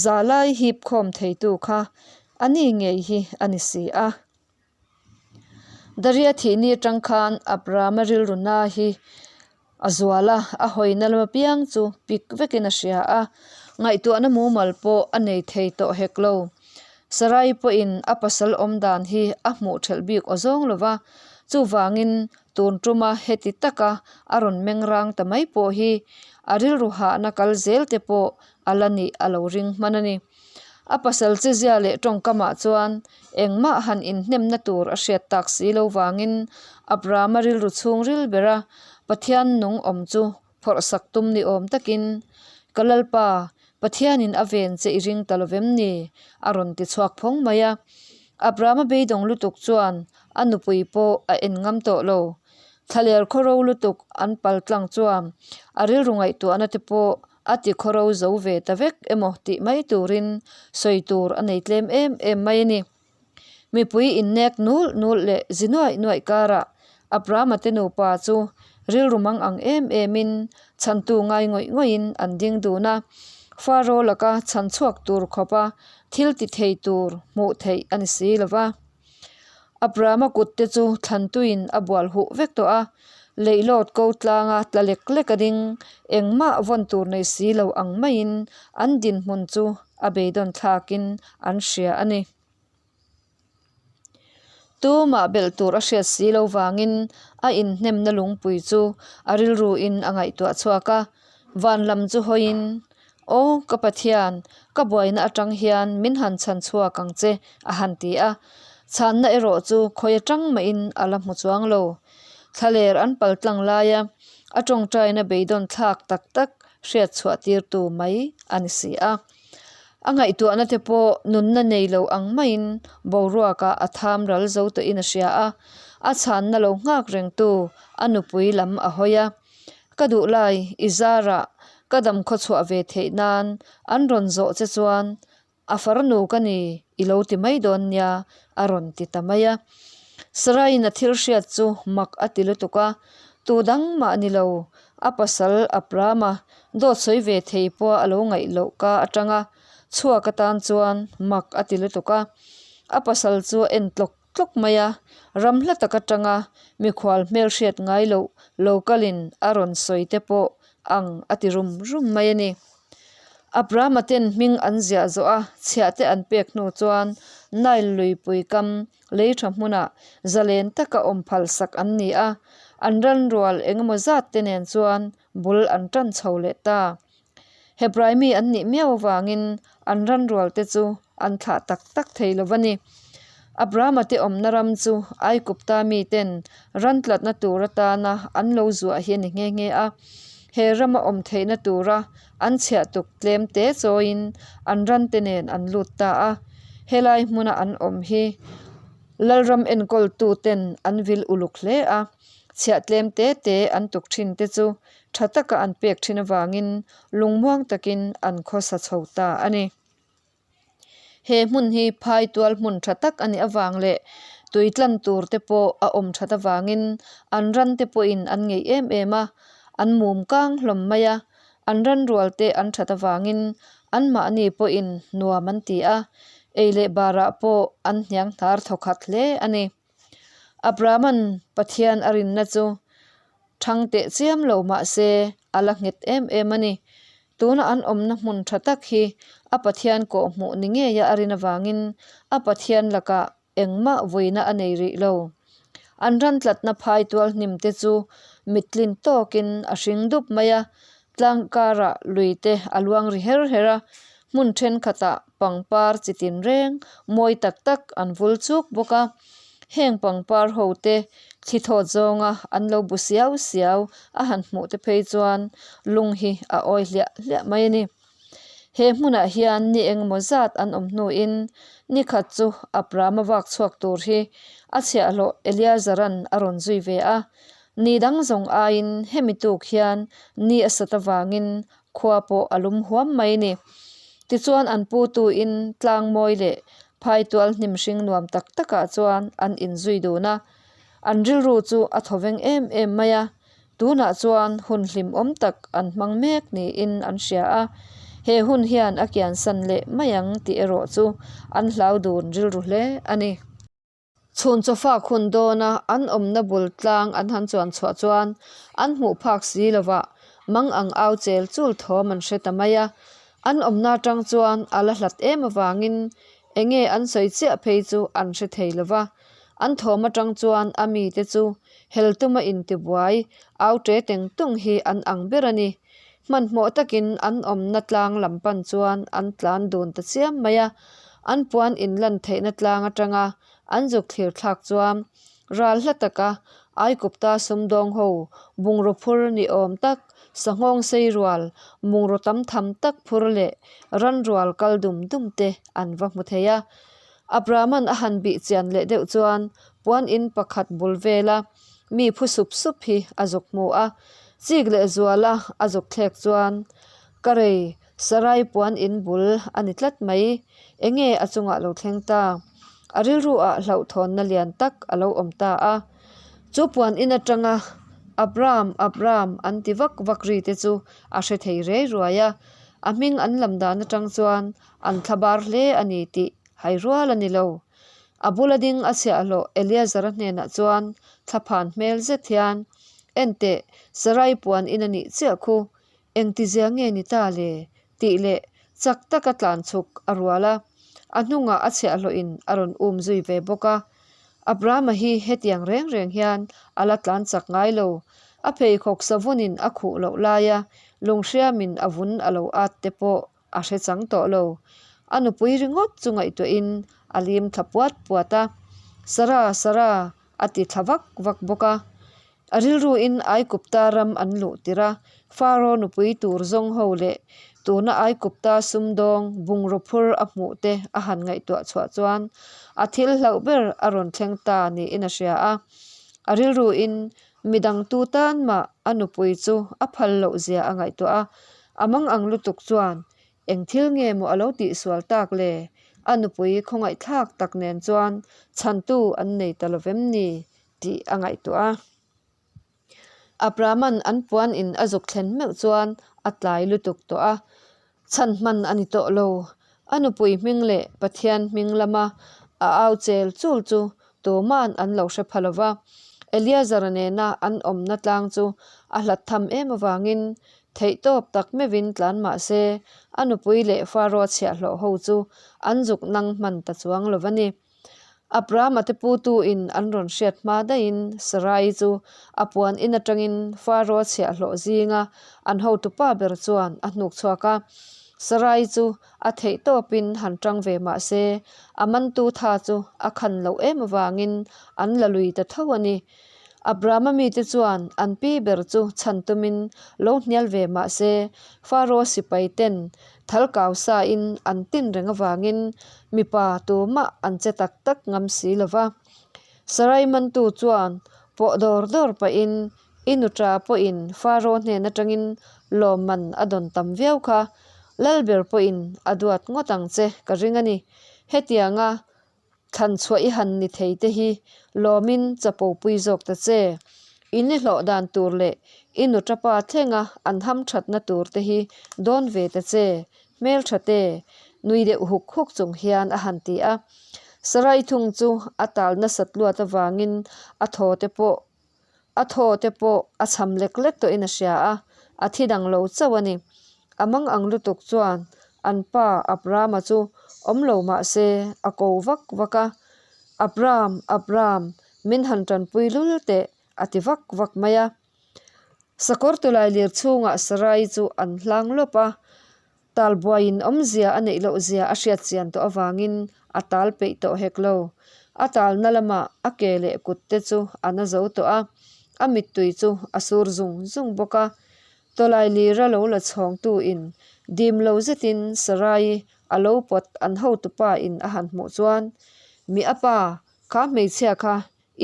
za lai hip khawm theitu kha a ni ngei hi a ni si a. Daria thihni atang khan Abrahama rilru na hi a zual a, a hawina lam apiang chu pik vekin a hria a, ngaihtuahna mumal pawh a nei thei tawh hek lo. Sarai pawhin a pasal awm dan hi a hmuh thelh bik aw zawng lo va, chuvangin tun tuma heti taka a rawn meng rang ta mai pawh hi a rilru hahna kal zel te pawh a la nih a lo ring hman a ni. A pasal chezia leh tawngkamah chuan engmah han inhnemna tur a hriat tak si lo vangin Abrahama rilru chhungril bera Pathian nung awm chu phawrhsak tum ni awm takin, Ka Lalpa, Pathianin a ven che i ring ta lovem ni? a rawn ti chhuak phawng mai a. Abrahama beidawng lutuk chuan a nupui pawh a en ngam tawh lo. Thlaler khawro lutuk an pal tlang chuan a rilru ngaihtuahna te pawh a ti khawro zo ve ta vek emaw tih mai turin sawi tur a nei tlem em em mai a ni. Mipui innek nul nul leh zi nuaih nuaih karah Abrahama te nupa chu rilru mang ang em emin chhantu ngai ngawih ngawihin an ding dun a, Faro laka chhan chhuak tur khawpa thil ti thei tur hmuh theih a ni si lo va. Abrahama kut te chu thlantuin a bual huh vek tawh a, leihlawt ko tlanga tla lek lek a ding, engmah vawn tur nei si lo ang maiin an dinhmun chu a beidawn thlakin an hria a ni. Tumah belh tur a hriat si lo vangin a inhnemna lungpui chu a rilruin a ngaihtuah chhuak a, van lam chu hawiin, Aw ka Pathian, ka buaina atang hian min han chhan chhuak ang che, a han ti a. Chhanna erawh chu khawi atang mahin a la hmu chuang lo. Thlaler an pal tlang laia a tawngtaina beidawn thlak tak tak hriat chhuah tirtu mai a ni si a. A ngaihtuahna te pawh nunna nei lo ang maiin boruakah a tham ral zo tawhin a hria a, a chhanna lo nghak rengtu a nupui lam a hawi a. Ka duh lai i zarah ka dam khawchhuah ve theih nan an rawn zawh che chuan a farnu ka ni i lo ti mai dawn nia a rawn ti ta mai a. Saraiin a thil hriat chu mak a ti lutuk a, tu dang mah ni lo a pasal Abrahama dawt sawi ve thei pawh a lo ngaih loh ka atanga chhuak atan chuan mak a ti lutuk a, a pasal chu a en tlawk tlawk mai a, ram hla tak atanga mikhual hmelhriat ngai loh lo kalin a rawn sawi te pawh ang a ti rum rum mai a ni. Abrahama ten hming an ziah zawh a, chhiah te an pek hnu chuan Nile luipui kam lei tha hmunah zalen taka awm phal sak an ni a, an ranrual engemaw zat te nen chuan bul an tan chho leh ta. Hebrai mi an nih miau avangin an ranrual te chu an thlah tak tak thei lo va ni. Abrahama te awmna ram chu Aikupta miten ran tlatna tur atana an lo zuah hi a ni nghe nghe a. He rama awm theihna tura an chhiah tuk tlem te chawiin an ran te nen an lut ta a. Helai hmuna an awm hi Lalram enkawltu ten an vil uluk hle a. Chhiah tlem te te an tuk thin te chu tha taka an pek thin avangin lungmuang takin an khawsa chho ta a ni. He hmun hi phai tual hmun tha tak a nih avang leh tui tlan tur te pawh a awm that avangin an ran te pawhin an ngeih em em a, an mum kang hlawm mai a, an ran rual te an that avangin anmahni pawhin nuam an ti a, ei leh barah pawh an hniang hnar thawkhat hle a ni. Abraham-a'n Pathian a rinna chu Thang teh chiam lo mah se a la nghet em em a ni. Tuna an awmna hmun tha tak hi a Pathian kawhhmuh ni ngeia a rin avangin a Pathian lakah engmah vuina a nei rih lo. An ran tlatna phai tual hnim te chu mittlin tawkin a hring dup mai a, tlang karah lui te a luang ri her her a, hmun thenkhatah pangpar chi tinreng mawi tak tak an vul chuk bawk a. Heng pangpar ho te thli thawt zawnga an lo bu siau siau a han hmuh te phei chuan lung hi a awi hliah hliah mai a ni. He hmunah hian ni engemaw zat an awm hnuin ni khat chu Abrahama vak chhuak tur hi a chhiahhlawh Eliazaran a rawn zui ve a. Ni dang zawng aiin hemi tuk hian ni a sat avangin Khua pawh a lum huam mai ni. Tichuan an putuin tlang mawi leh phaitual hnim hring nuam tak takah chuan an inzui dun a. An rilru chu a thawveng em em mai a, tunah chuan hun hlimawm tak an hmang mek niin an hria a. He hun hian a kiansan leh mai ang tih erawh chu an hlau dun rilru hle a ni. Chhun chawfak hun dawna an awmna bul tlang an han chuan chhuah chuan an hmuh phak si lovah mang ang au chel chul thawm an hre ta mai a. An awmna atang chuan a la hlat em avangin enge an sawi chiah phei chu an hre thei lova. An thawm atang chuan a mite chu hel tuma intibuai au ṭe teng tung hi an ang ber a ni. Hmanhmawh takin an awmna tlang lam pan chuan an tlan dun ta chiam mai a, an puan inlan theihna tlang atanga an zuk thlir thlak chuan ral hla taka Aikupta sumdawng ho bungraw phur ni awm tak, sanghawng sei rual, bungraw tam tham tak phur leh ran rual kal dum dum te an va hmu thei a. Abraham-a'n a han bih chian leh deuh chuan puan in pakhat bul vela. Mi phu sup sup hi a zuk hmu a, chik leh zuala a zuk thlek chuan ka rei Sarai puan in bul a ni tlat mai. Enge a chungah lo thleng ta? A rilru ah hlauhthawnna lian tak a lo awm ta a. Chu puan in atanga Abram, Abram an ti vak vak ri te chu a hre thei rei ruai a. A hming an lam dan atang chuan an thlabar hle a ni tih hai rual a ni lo. A bula ding a chhiahhlawh Eleazara hnenah chuan thlaphan hmel zet hian, Enteh, Sarai puan in a nih chiah khu, Engtizia nge ni ta le? tih leh chak taka tlan chhuk a rual a, a hnungah a chhiahhlawhin a rawn um zui ve bawk a. Abrahama hi hetiang reng reng hian a la tlan chak ngai lo. A pheikhawk savunin a khuh loh laia lunghriamin a vun a lo at te pawh a hre chang tawh lo. A nupui ringawt chu ngaihtuahin a lim thla puat puat a, Sarah, Sarah a ti thla vak vak bawk a. A rilruin Aikupta ram an luh tirh a, Faro nupui tur zawng ho leh tuna Aikupta sumdawng bungraw phur a hmuh te a han ngaihtuah chhuah chuan a thil hlauh ber a rawn thleng ta niin a hria a. A rilruin midang tu tan mah a nupui chu a phal loh zia a ngaihtuah a, a mangang lutuk chuan Eng thil nge maw a lo tihsual tak le? A nupui khawngaihthlak tak nen chuan chhantu an nei ta lo vem ni? tih a ngaihtuah a. Abrahman an puan in a zuk thlen meuh chuan a tlai lutuk tawh a, chhan hman a ni tawh lo. A nupui hming leh Pathian hming lama a au chel chul chu tuman an lo hre pha lo va. Eleazar nena an awmna tlang chu a hlat tham em avangin Theihtawp tak meuhin tlan mah se, a nupui leh Faro chhiahhlawh ho chu an zuk nang hman ta chuang lo va ni. Abrahama te putu-in an rawn hriat hma daihin Sarai chu a puan in atangin Faro chhiahhlawh zinga an hotupa ber chuan a hnuk chhuak a. Sarai chu a theihtawpin han tang ve mah se, a mantu tha chu a khan loh em avangin an la lui ta tho a ni. Abrahama mite chuan an pi ber chu chhan tumin lo hnial ve mah se, Faro sipai ten thal kau sain an tin reng avangin mipa tumah an che tak tak ngam si lo va. Sarai mantu chuan pawh dawr dawr pahin i nuṭa pawhin Faro hnen atangin lawmman a dawn tam viau kha, Lalber pawhin a duat ngawt ang che ka ring a ni. Hetianga Thlan chhuah i han ni thei te hi lawmin chapo pui zawk ta che. In i hlawh dan tur leh i nuṭapa thlenga an ham thatna tur te hi dawn ve ta che, hmeltha te, nui deuh huk huk chung hian a han ti a. Sarai thung chu a tal nasat luat avangin a thaw te pawh A thaw te pawh a cham lek lek tawhin a hria a, a thi dang lo chauh a ni. A mang ang lutuk chuan an pa Abrama chu awm lo mah se a ko vak vak a, Abram, Abram, min han tanpui lul teh a ti vak vak mai a. Sakawr tawlailir chhungah Sarai chu an hlang lawp a, Talbuaiin awmzia a neih loh zia a hriat chian tawh avangin a tal peih tawh hek lo. A talna lamah a ke leh kut te chu a na zo tawh a, a mittui chu a sur zung zung bawk a. Tawlai lira lo la chhawngtu in dim lo zetin Sarai a lo pawt an hotupa in a han hmuh chuan, Mi a pa, kha hmeichhia kha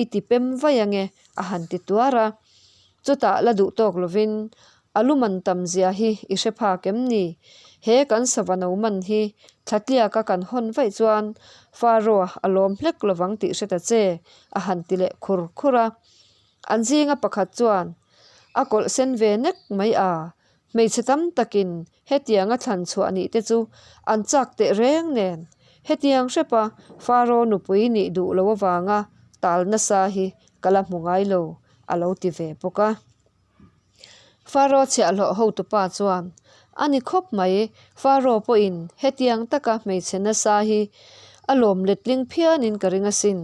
I ti pem vaih ange a han ti tuar a. Chutah la duh tawk lovin, A lu man tam zia hi i hre phak em ni? He kan sava no man hi thlatliaka kan hawn vaih chuan Faro a lawm hlek lovang tih hre ta che a han ti leh khur khur a. An zinga pakhat chuan a kawlh sen ve nek mai a, Hmeichhe tam takin hetianga thlan chhuah nih te chu an chak teh reng nen, hetiang hrepa Faro nupui nih duh lo avanga tal nasa hi ka la hmu ngai lo, a lo ti ve bawk a. Faro chhiahhlawh hotupa chuan, A ni khawp mai, Faro pawhin hetiang taka hmeichhe nasa hi a lawm letling phianin ka ring asin,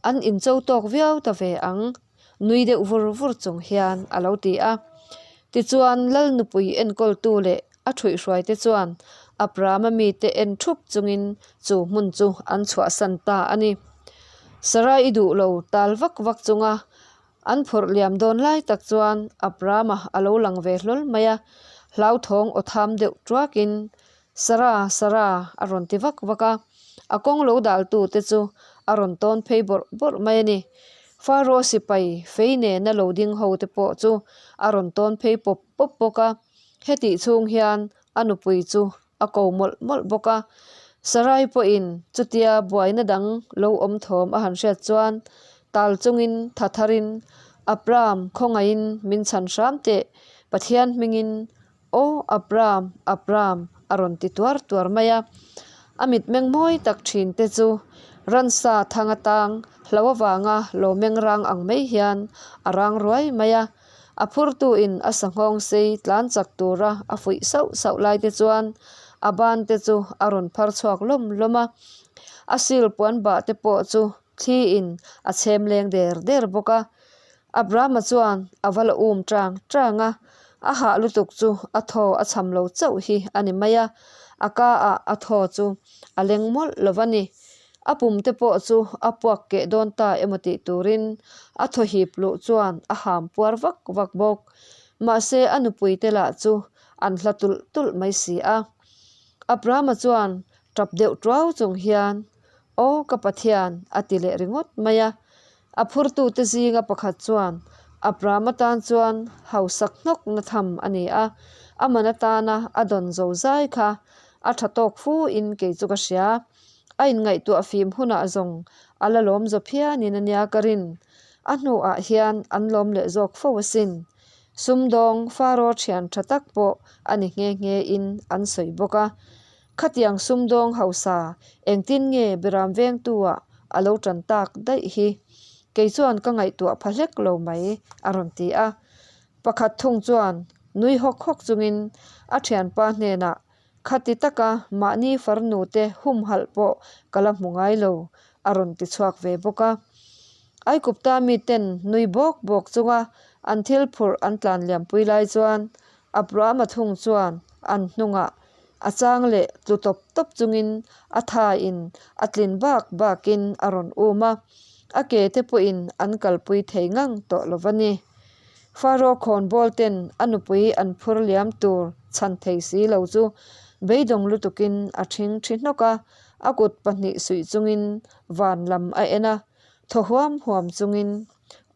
an incho tawk viau ta ve ang. Nui deuh vur vur chung hian a lo ti a. Tichuan Lal nupui enkawltu leh a ṭhuihhruaite chuan Abrahama mite en ṭhup chungin chu hmun chu an chhuahsan ta a ni. Sarai i duh lo tal vak vak chunga an phawrh liam dawn lai tak chuan Abrahama a lo lang ve hlawl mai a, hlauthawng aw tham deuh ṭuakin Sarah, Sarah, a rawn ti vak vak a, a kawng lo daltu te chu a rawn tawn phei bawrh bawrh mai a ni. Faro sipai fei nena lo ding ho te pawh chu a rawn tawn phei pawp pawp bawk a. Hetih chhung hian a nupui chu a ko mawlh mawlh bawk a. Sarai pawhin chutia buaina dang lo awm thawm a han hriat chuan tal chungin tha tharin, Abram, khawngaihin min chhan hram teh, Pathian hmingin Aw Abram, Abram, a rawn ti tuar tuar mai a. A mitmeng mawi tak thin te chu ransa thang atang hlo avanga lo meng rang ang mai hian a rang ruai mai a. A phurtuin a sanghawng sei tlan chak tura a fuih sauh sauh lai te chuan a ban te chu a rawn phar chhuak lawm lawm a. A sil puan bah te pawh chu thliin a chhem leng der der bawk a. Abrahama chuan a va la um tang tang a, a hah lutuk chu a thaw a cham lo chauh hi a ni mai a, a ka ah a thaw chu a leng mawlh lo va ni. A pum te pawh chu a puak keh dawn ta emaw tih turin a thaw hip luh chuan a ham puar vak vak bawk. Mahse a nupui te lah chu an hla tulh tulh mai si a. Abrahama chuan tap deuh tuau chung hian, Aw ka Pathian a ti leh ringawt mai a. A phurtute zinga pakhat chuan Abraham atan chuan hausak hnawk na tham a ni a, a man atana a dawn zo zai kha a tha tawk fu in kei chu ka hria. A inngaihtuah fim hunah zawng a la lawm zaw phianin a nia ka rin. A hnuah hian an lawm leh zawk fo asin. Sumdawng Faro thian tha tak pawh a ni nghe nghe in an sawi bawk a. Khatiang sumdawng hausa engtin nge Biram vengtu-ah a lo tan tak daih hi? Kei chuan ka ngaihtuah pha hlek lo mai, a rawn ti a. Pakhat thung chuan nui hawk hawk chungin a thianpa hnenah, Khati taka mahni farnu te humhalh pawh ka la hmu ngai lo, a rawn ti chhuak ve bawk a. Aikupta miten nui bawk bawk chunga an thil phurh an tlan liampui lai chuan Abrahama thung chuan an hnungah a chang leh tlu tawp tawp chungin a thaiin a tlin bak bakin a rawn um a, a ke te pawhin an kalpui thei ngang tawh lo va ni. Faro khawnbawl ten a nupui an phur liam tur chhan thei si lo chu beidawng lutukin a thing thi hnawk a, a kut pahnih suih chungin van lam a en a, thaw huam huam chungin,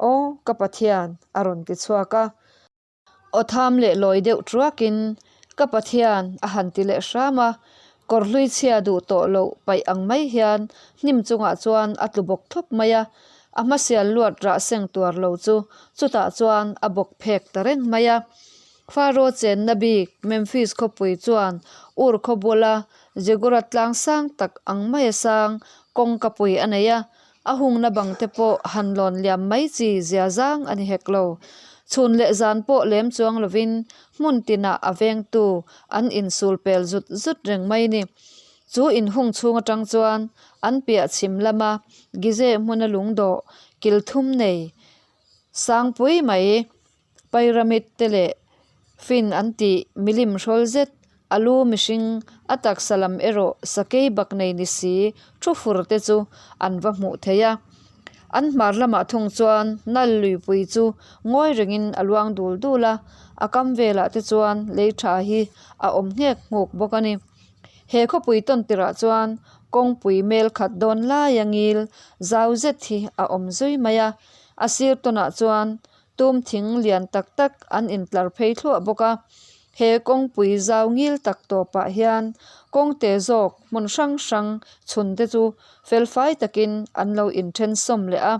Aw ka Pathian a rawn ti chhuak a. Aw tham leh lawi deuh truakin ka Pathian a han ti leh hram a, kawr hlui chhia duh tawh loh paih ang mai hian hnim chungah chuan a tlu bawk thlawp mai a, a hmasial luat rah seng tuar lo chu chutah chuan a bawk phek ta reng mai a. Faro chenna bik Memphis khawpui chuan Ur khaw bula Ziggurat tlang sang tak ang maia sang kawngkapui a nei a, A hungna bang te pawh han lawn liam mai chi zia zang a ni hek lo. Chhun leh zan pawh lem chuang lovin hmun tinah a vengtu an insul pel zut zut reng mai ni. Chu inhung chhung atang chuan an piah chhim lama Gizeh hmuna lungdawh kil thum nei sangpui mai Pyramid te leh fin an tih milim hrawl zet a lu mihring a taksa lam erawh sakei bak nei ni si thu fur te chu an va hmuh thei a. An hmar lamah thung chuan nal luipui chu ngawi rengin a luang dul dul a, a kam velah te chuan lei tha hi a awm nghek nghuk bawk a ni. He khawpui tawn tirah chuan kawngpui mel khat dawn laia ngil zau zet hi a awm zui mai a, a sir tawnah chuan Tum thing lian tak tak an intlar phei thluah bawk a, he kawngpui zau ngil tak tawpah hian kawngte zawk hmun hrang hrang chhun te chu felfai takin an lo inthen sawm leh a,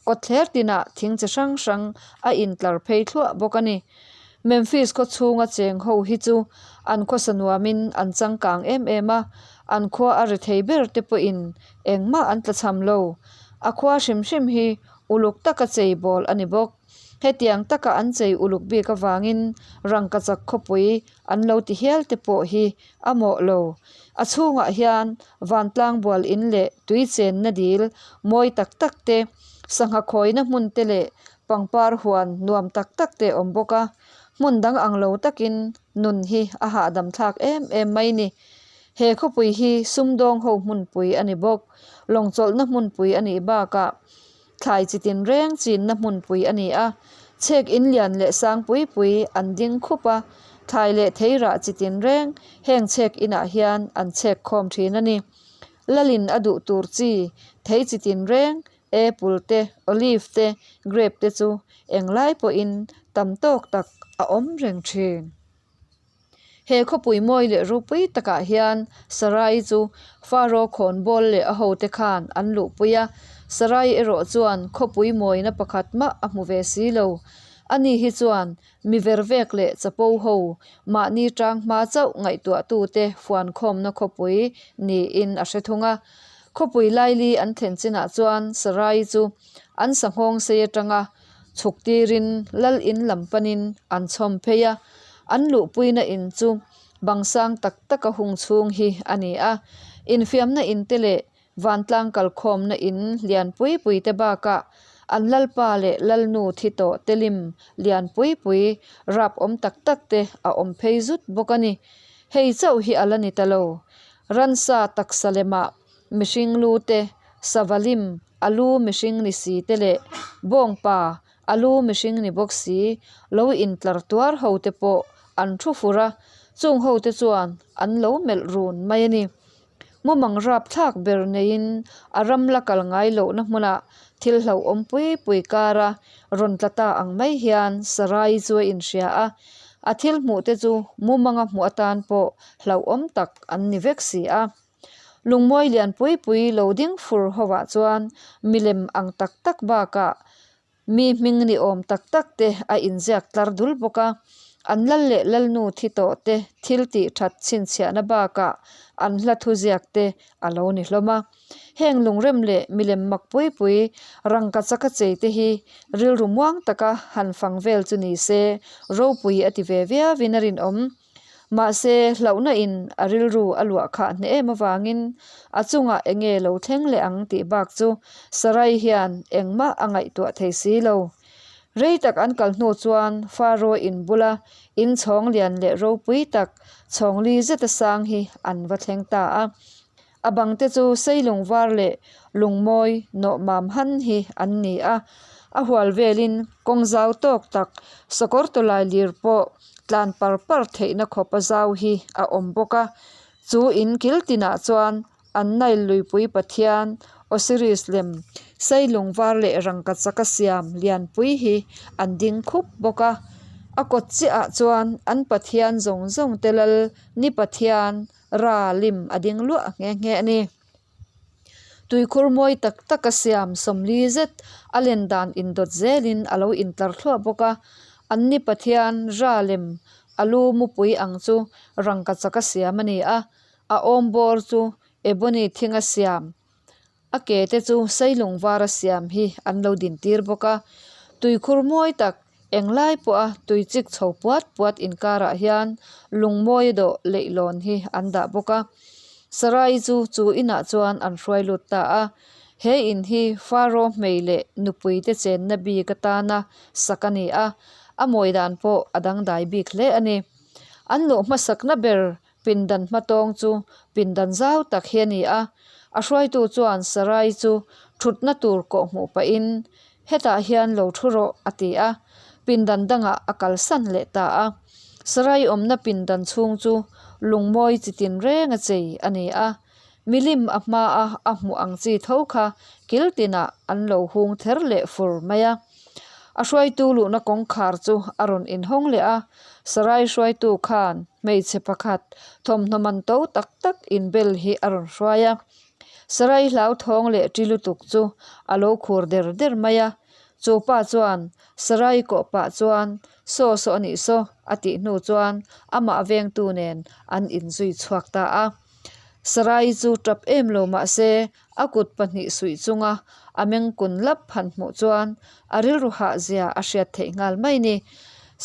kawtthler tinah thing chi hrang hrang a intlar phei thluah bawk a ni. Memphis khaw chhunga cheng ho hi chu an khawsa nuamin an changkang em em a, an khua a ri thei ber te pawhin engmah an tlachham lo. A khua hrim hrim hi Uluk taka chei bawl a ni bawk. Hetiang taka an chei uluk bik avangin rangkachak khawpui an lo ti hial te pawh hi a mawh lo. A chhungah hian vantlang bual in leh tui chenna dil mawi tak tak te, sangha khawina hmun te leh pangpar huan nuam tak tak te awm bawk a. Hmun dang ang lo takin nun hi a hahdam thlak em em mai ni. He khawpui hi sumdawng ho hmunpui a ni bawk. Lawngchawlhna hmunpui a nih bakah thlai chi tinreng chinna hmunpui a ni a, chhek in lian leh sang pui pui an ding khup a, thlai leh thei rah chi tinreng heng chhek inah hian an chhek khawm thin a ni. Lalin a duh tur chi thei chi tinreng. Apple te, olive te, grape te chu englai pawhin tam tawk tak a awm reng thin. He khawpui mawi leh rupui takah hian Sarai chu Faro khawnbawl leh a hote khan an luhpui a, Sarai erawh chuan khawpui mawina pakhat mah a hmu ve si lo. Ani hi chuan mi vervek leh chapo ho mahni tang hma chauh ngaihtuahtute fuankhawmna khawpui niin a hre thung a. Khawpui laili an thlen chinah chuan Sarai chu an sanghawng sei atanga chhuk tirin lal in lam panin an chhawm phei a, an luhpuina in chu bang sang tak taka hung chhung hi a ni a. Infiamna in te leh vantlang kalkhawmna in lian pui pui te bakah an lalpa leh lalnu thi tawh te lim lian pui pui rap awm tak tak te a awm phei zut bawk a ni. Hei chauh hi a la ni ta lo. Ransa taksa lemah mihring lu te, sava lim, a lu mihring ni si te leh bawngpa, a lu mihring ni bawk si lo intlar tuar ho te pawh an thu fur a, chung ho te chuan an lo melh run mai a ni. Mumang rap thlak ber neiin a ram la kal ngai lohna hmunah thil hlauhawm pui pui kara rawn tla ta ang mai hian Sarai chu a inhria a, a thil hmuh te chu mumanga hmuh atan pawh hlauhawm tak an ni vek si a. Lungmawi lian pui pui lo ding fur hovah chuan milem ang tak tak bakah mi hming ni awm tak tak te a inziak tlar dul bawk a. An lal leh lalnu thi tawh te thil tih that chhinchhiahna bakah an hla thu ziak te a lo ni hlawm a. Heng lungrem leh milem mak pui pui rangka chaka chei te hi rilru muang taka han fang vel chu ni se ropui a ti ve viauin a rinawm. Mahse, hlauhna in a rilru a luah khah hneh em avangin a chungah eng nge lo thleng leh ang tih bak chu Sarai hian engmah a ngaihtuah thei si lo. Rei tak an kal hnu chuan Faro in bula in chhawng lian leh ropui tak chhawng li zeta sang hi an va thleng ta a. A bangte chu seilung var leh lungmawi nawh mam han hi an ni a, a hual velin kawng zau tawk tak sakawr tawlai lir pawh tlan par par theihna khawp a zau hi a awm bawk a. Chu in kil tinah chuan an Nile luipui pathian Osiris lem seilung var leh rangkachak a siam lianpui hi an ding khup bawk a. A kawt chiahah chuan an pathian zawng zawng te lal ni pathian Ra lim a ding luah nghe nghe a ni. Tuikhur mawi tak tak a siam 40 zet a len dan indawt zelin a lo intlar thluah bawk a. An ni Pathian Ra lem a lu mupui ang chu rangkachak a siam a ni a, a awm bawr chu ebony thing a siam. A ke te chu seilung var a siam hi an lo din tir bawk a, tuikhur mawi tak englai pawha tui chik chho puat puat inkarah hian lungmawi dawh leihlawn hi an dah bawk a. Sarai chu chu inah chuan an hruai lut ta a, he in hi Faro hmei leh nupui te chenna bik atana sak a ni a, a mawi dan pawh a dangdai bik hle a ni. An luh hmasakna ber Pindan hmatawng chu pindan zau tak hi a ni a, a hruaitu chuan Sarai chu thutna tur kawh hmuh pahin, Hetah hian lo thu rawh, a ti a, pindan dangah a kalsan leh ta a. Sarai awmna pindan chhung chu lungmawi chi tinreng a chei a ni a, milim a hmaa a hmuh ang chi tho kha kil tinah an lo hung ther leh fur mai a. A hruaitu luhna kawngkhar chu a rawn inhawng leh a, Sarai hruaitu khan hmeichhe pakhat thawmhnaw man to tak tak inbel hi a rawn hruai a. Sarai hlauthawng leh ṭi lutuk chu a lo khur der der mai a. Chu pa chuan Sarai kawh pah chuan, Saw saw a nih saw, a tih hnu chuan amah vengtu nen an inzui chhuak ta a. Sarai chu ṭap em lo mah se A kut pahnih suih chunga a meng kun lap han hmuh chuan a rilru hah zia a hriat theih nghal mai ni.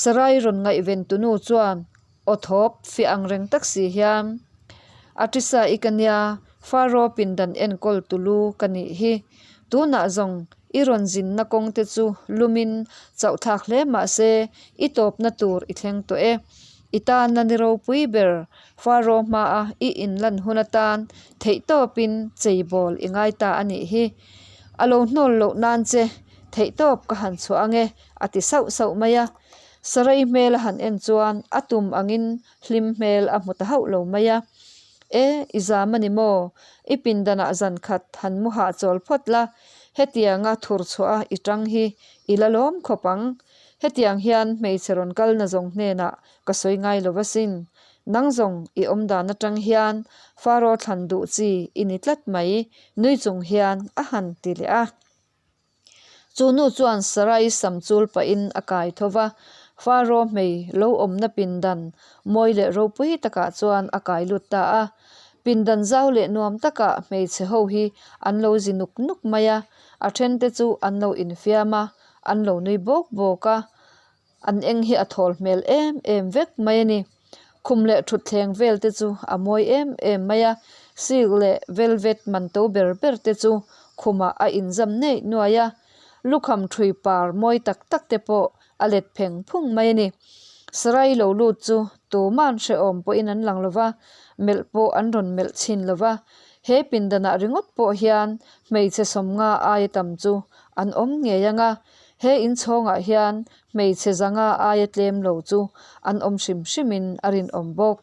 Sarai rawn ngaihven tunu chuan aw thawp fiah ang reng tak si hian, A tisa i ka nia, Faro pindan enkawl tulu ka nih hi. Tunah zawng i rawn zinna kawng te chu lumin chauh thlak hle mah se i tawpna tur i thleng tawh e. I tanna ni ropui ber Faro hmaa i inlan hun atan theihtawpin cheibawl i ngai ta a nih hi. A lo hnawl loh nan che theihtawp ka han chhuah ange a ti sauh sauh mai a. Sarai hmel a han en chuan a tum angin hlim hmel a hmu ta hauh lo mai a. E, i zam a ni maw? I pindanah zan khat han mu hah chawl phawt la. Hetianga thur chhuah a i tang hi i la lawm khawp ang. Hetiang hian hmeichhe rawn kal na zawng hnenah ka sawi ngai lo asin. Nang zawng i awm dan atang hian Faro thlan duh chi i ni tlat mai, nui chung hian a han ti leh a. Chu nu chuan Sarai sam chul pahin a kai tho va, Faro hmei lo awmna pindan mawi leh ropui takah chuan a kai lut ta a. Pindan zau leh nuam takah hmeichhe ho hi an lo zi nuk nuk mai a, a thente chu an lo infiam a, an lo nui bawk bawk a. An eng hi a thawl hmel em em vek mai a ni. Khum leh thutthleng vel te chu a mawi em em mai a, silk leh velvet man to ber ber te chu khumah a inzam neih nuai a, lukham thui par mawi tak tak te pawh a let pheng phung mai a ni. Sarai lo lut chu tuman hrehawm pawhin an lang lo va, melh pawh an rawn melh chhin lo va. He pindanah ringawt pawh hian hmeichhe sawmnga aia tam chu an awm ngei ang a, He inchhawngah hian hmeichhe zanga aia tlem lo chu an awm hrim hrimin a rinawm bawk.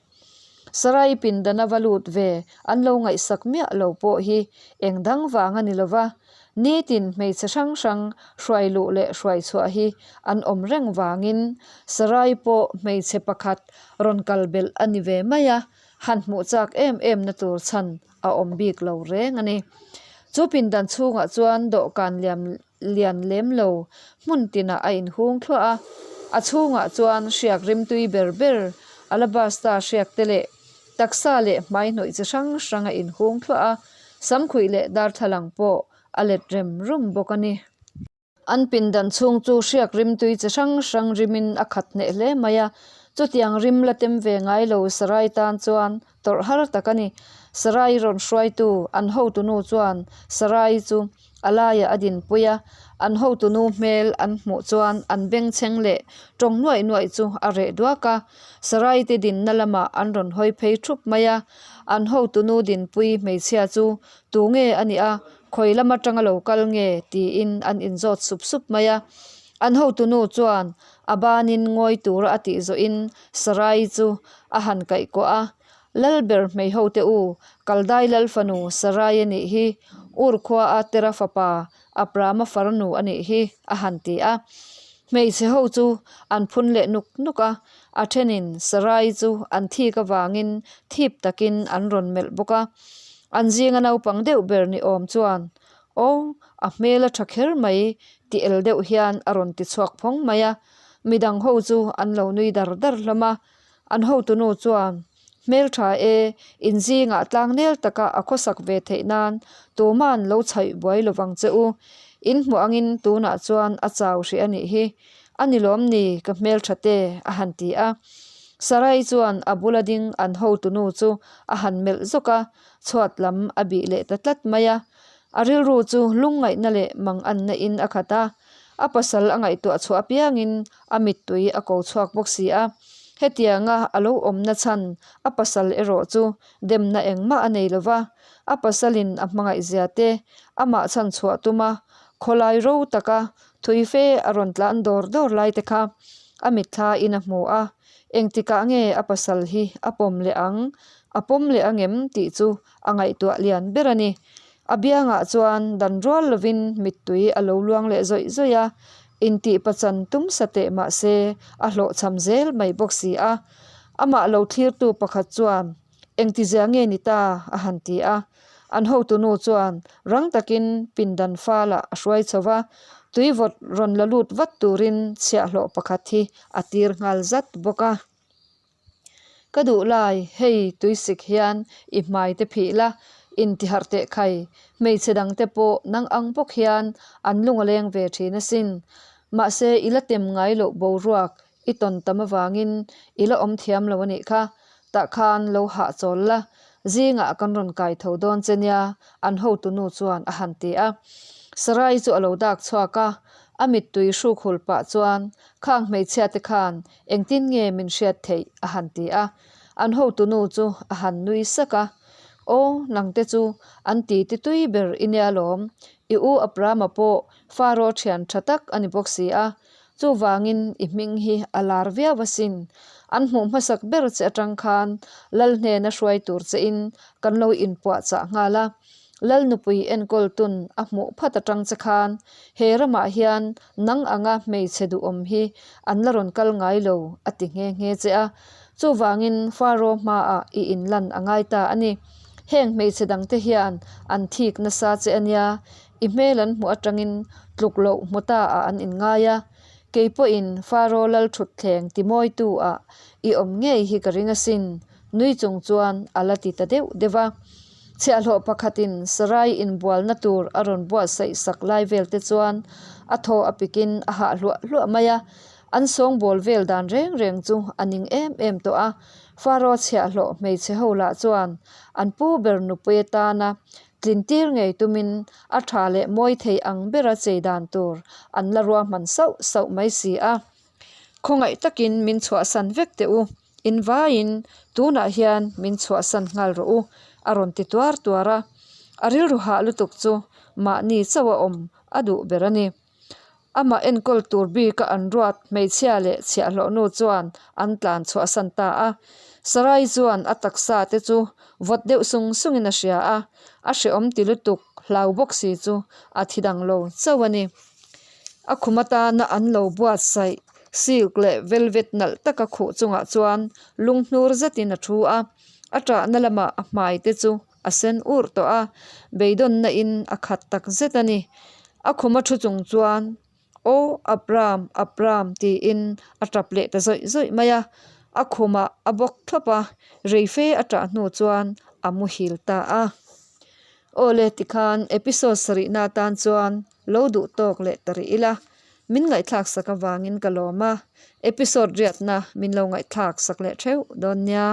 Sarai pindana va lut ve an lo ngaihsak miah lo pawh hi eng dang vang a ni lo va, nitin hmeichhe hrang hrang hruai luh leh hruai chhuah hi an awm reng vangin Sarai pawh hmeichhe pakhat rawn kal belh a ni ve mai a, han hmuh chak em em na tur chhan a awm bik lo reng a ni. Chu pindan chhungah chuan dawhkan liam lian lem lo hmun tinah a inhung thluah a, a chhungah chuan hriak rimtui ber ber alabasta hriak te leh taksa leh hmai hnawih chi hrang hrang a inhung thluah a, samkhuih leh darthlalang pawh a let rem rum bawk a ni. An pindan chhung chu hriak rimtui chi hrang hrang rimin a khat hneh hle mai a, chutiang rim la tem ve ngai lo Sarai tan chuan tawrh har tak a ni. Sarai rawn hruaitu an hotunu chuan Sarai chu a laiah a dinpui a, an hotunu hmel an hmuh chuan an bengchheng leh tawng nuaih nuaih chu a reh duak a, Sarai te dinna lamah an rawn hawi phei thup mai a, an hotunu dinpui hmeichhia chu tunge a nih a, khawi lam atanga lo kal nge tiin an inzawt sup sup mai a, an hotunu chuan a banin ngawi tura a tih zawhin Sarai chu a han kaihkuah a, Lalber hmeiho te u, Kaldai lal fanu Sarai a nih hi, Ur khua a Tera fapa Abrama farnu a nih hi, a han ti a. Hmeichhe ho chu an phun leh nuk nuk a, a thenin Sarai chu an thik avangin thip takin an rawn melh bawk a. An zinga naupang deuh ber ni awm chuan, Aw, a hmel a tha kher mai, ti el deuh hian a rawn ti chhuak phawng mai a. Midang ho chu an lo nui dar dar hlawm a, An hotunu chuan, Hmeltha e, in zingah tlangnel taka a khawsak ve theih nan tuman lo chhaih buai lovang che u. In hmuh angin tunah chuan a chau hrih a nih hi. A ni lawm ni, ka hmeltha te, a han ti a. Sarai chuan a bula ding an hotunu chu a han melh zawk a, chhuat lam a bih leh ta tlat mai a. A rilru chu lungngaihna leh manganna in a khat a, a pasal a ngaihtuah chhuah apiangin a mittui a ko chhuak bawk si a. Hetianga a lo awmna chhan a pasal erawh chu demna engmah a nei lo va, a pasalin a hmangaihzia te amah chhan chhuah tuma khawlai ro taka thui fe a rawn tlan dawr dawr lai te kha a mitthla in a hmu a, engtikah nge a pasal hi a pawm leh ang, a pawm leh angem tih chu a ngaihtuah lian ber a ni. A biangah chuan dan rual lovin mittui a lo luang leh zawih zawih a, intih pachan tum sa teh mah se a hlawhchham zel mai bawk si a. Amah lo thlirtu pakhat chuan, Engtizia nge ni ta? a han ti a. An hotunu chuan rang takin pindan falah a hruai chho va, tui vawt rawn la lut vat turin chhiahhlawh pakhat hi a tir nghal zat bawk a. Ka duh lai, hei tuisik hian i hmai te phih la, intiharh teh khai, hmeichhe dang te pawh nang ang bawk hian an lung a leng ve thin asin. Mahse i la tem ngai loh boruak i tawn tam avangin i la awm thiam lo a nih kha, tah khan lo hahchawl la, zingah kan rawn kai tho dawn che nia, an hotunu chuan a han ti a. Sarai chu a lo dak chhuak a, a mittui hruk hul pah chuan khang hmeichhia te khan Engtin nge min hriat theih? a han ti a. An hotunu chu a han nui sak a. Aw, nangte chu an ti ti tui ber i nia lawm. I u Abrama pawh Faro thian tha tak a ni bawk si a. Chuvangin i hming hi a lar viau asin. An hmuh hmasak ber che atang khan Lal hnena hruai tur chein kan lo inpuahchah nghal a. Lal nupui enkawl tun a hmuh phat atang che khan he ramah hian nang anga hmeichhe duhawm hi an la rawn kal ngai lo a ti nghe nghe che a. Chuvangin Faro hmaah i inlan a ngai ta a ni. Heng hmeichhe dangte hian an thik nasa che a nia, i hmel an hmuh atangin tluk loh hmu ta ah an inngai a. Kei pawhin Faro lal thutthleng timawitu ah i awm ngei hi ka ring asin, nui chung chuan a la ti ta deuh deuh a. Chhiahhlawh pakhatin Sarai inbualna tur a rawn buatsaih sak lai vel te chuan a thaw a pikin a hah hluah hluah mai a. An sawngbawl vel dan reng reng chu a ning em em tawh a. Faro chhiahhlawh hmeichhe ho lah chuan an pu ber nupui atana tlin tir ngei tumin a tha leh mawi thei ang bera chei dan tur an la ruahman sauh sauh mai si a. Khawngaih takin min chhuahsan vek teh u. Invaiin tunah hian min chhuahsan nghal rawh u, a rawn ti tuar tuar a. A rilru hah lutuk chu mahni chauh a awm a duh ber a ni. Amah enkawl tur bika an ruat hmeichhia leh chhiahhlawhnu chuan an tlan chhuahsan ta a. Sarai chuan a taksa te chu vawt deuh sung sungin a hria a, a hrehawm ti lutuk hlau bawk si chu a thi dang lo chauh a ni. A khum atana an lo buatsaih silk leh velvet nalh taka khuh chungah chuan lunghnur zetin a thu a, a ṭahna lamah a hmai te chu a sen urh tawh a, beidawnna in a khat tak zet a ni. A khum a thu chung chuan, Aw Abram, Abram tiin a tap leh ta zawih zawih mai a, a khumah a bawk thlawp a, reife a ṭah hnu chuan a muhil ta a. Aw le tikhan episode sarihna atan chuan lo duh tawk leh ta rih ila, min ngaihthlak sak avangin ka lawm a, episode riatna min lo ngaihthlak sak leh theuh dawn nia.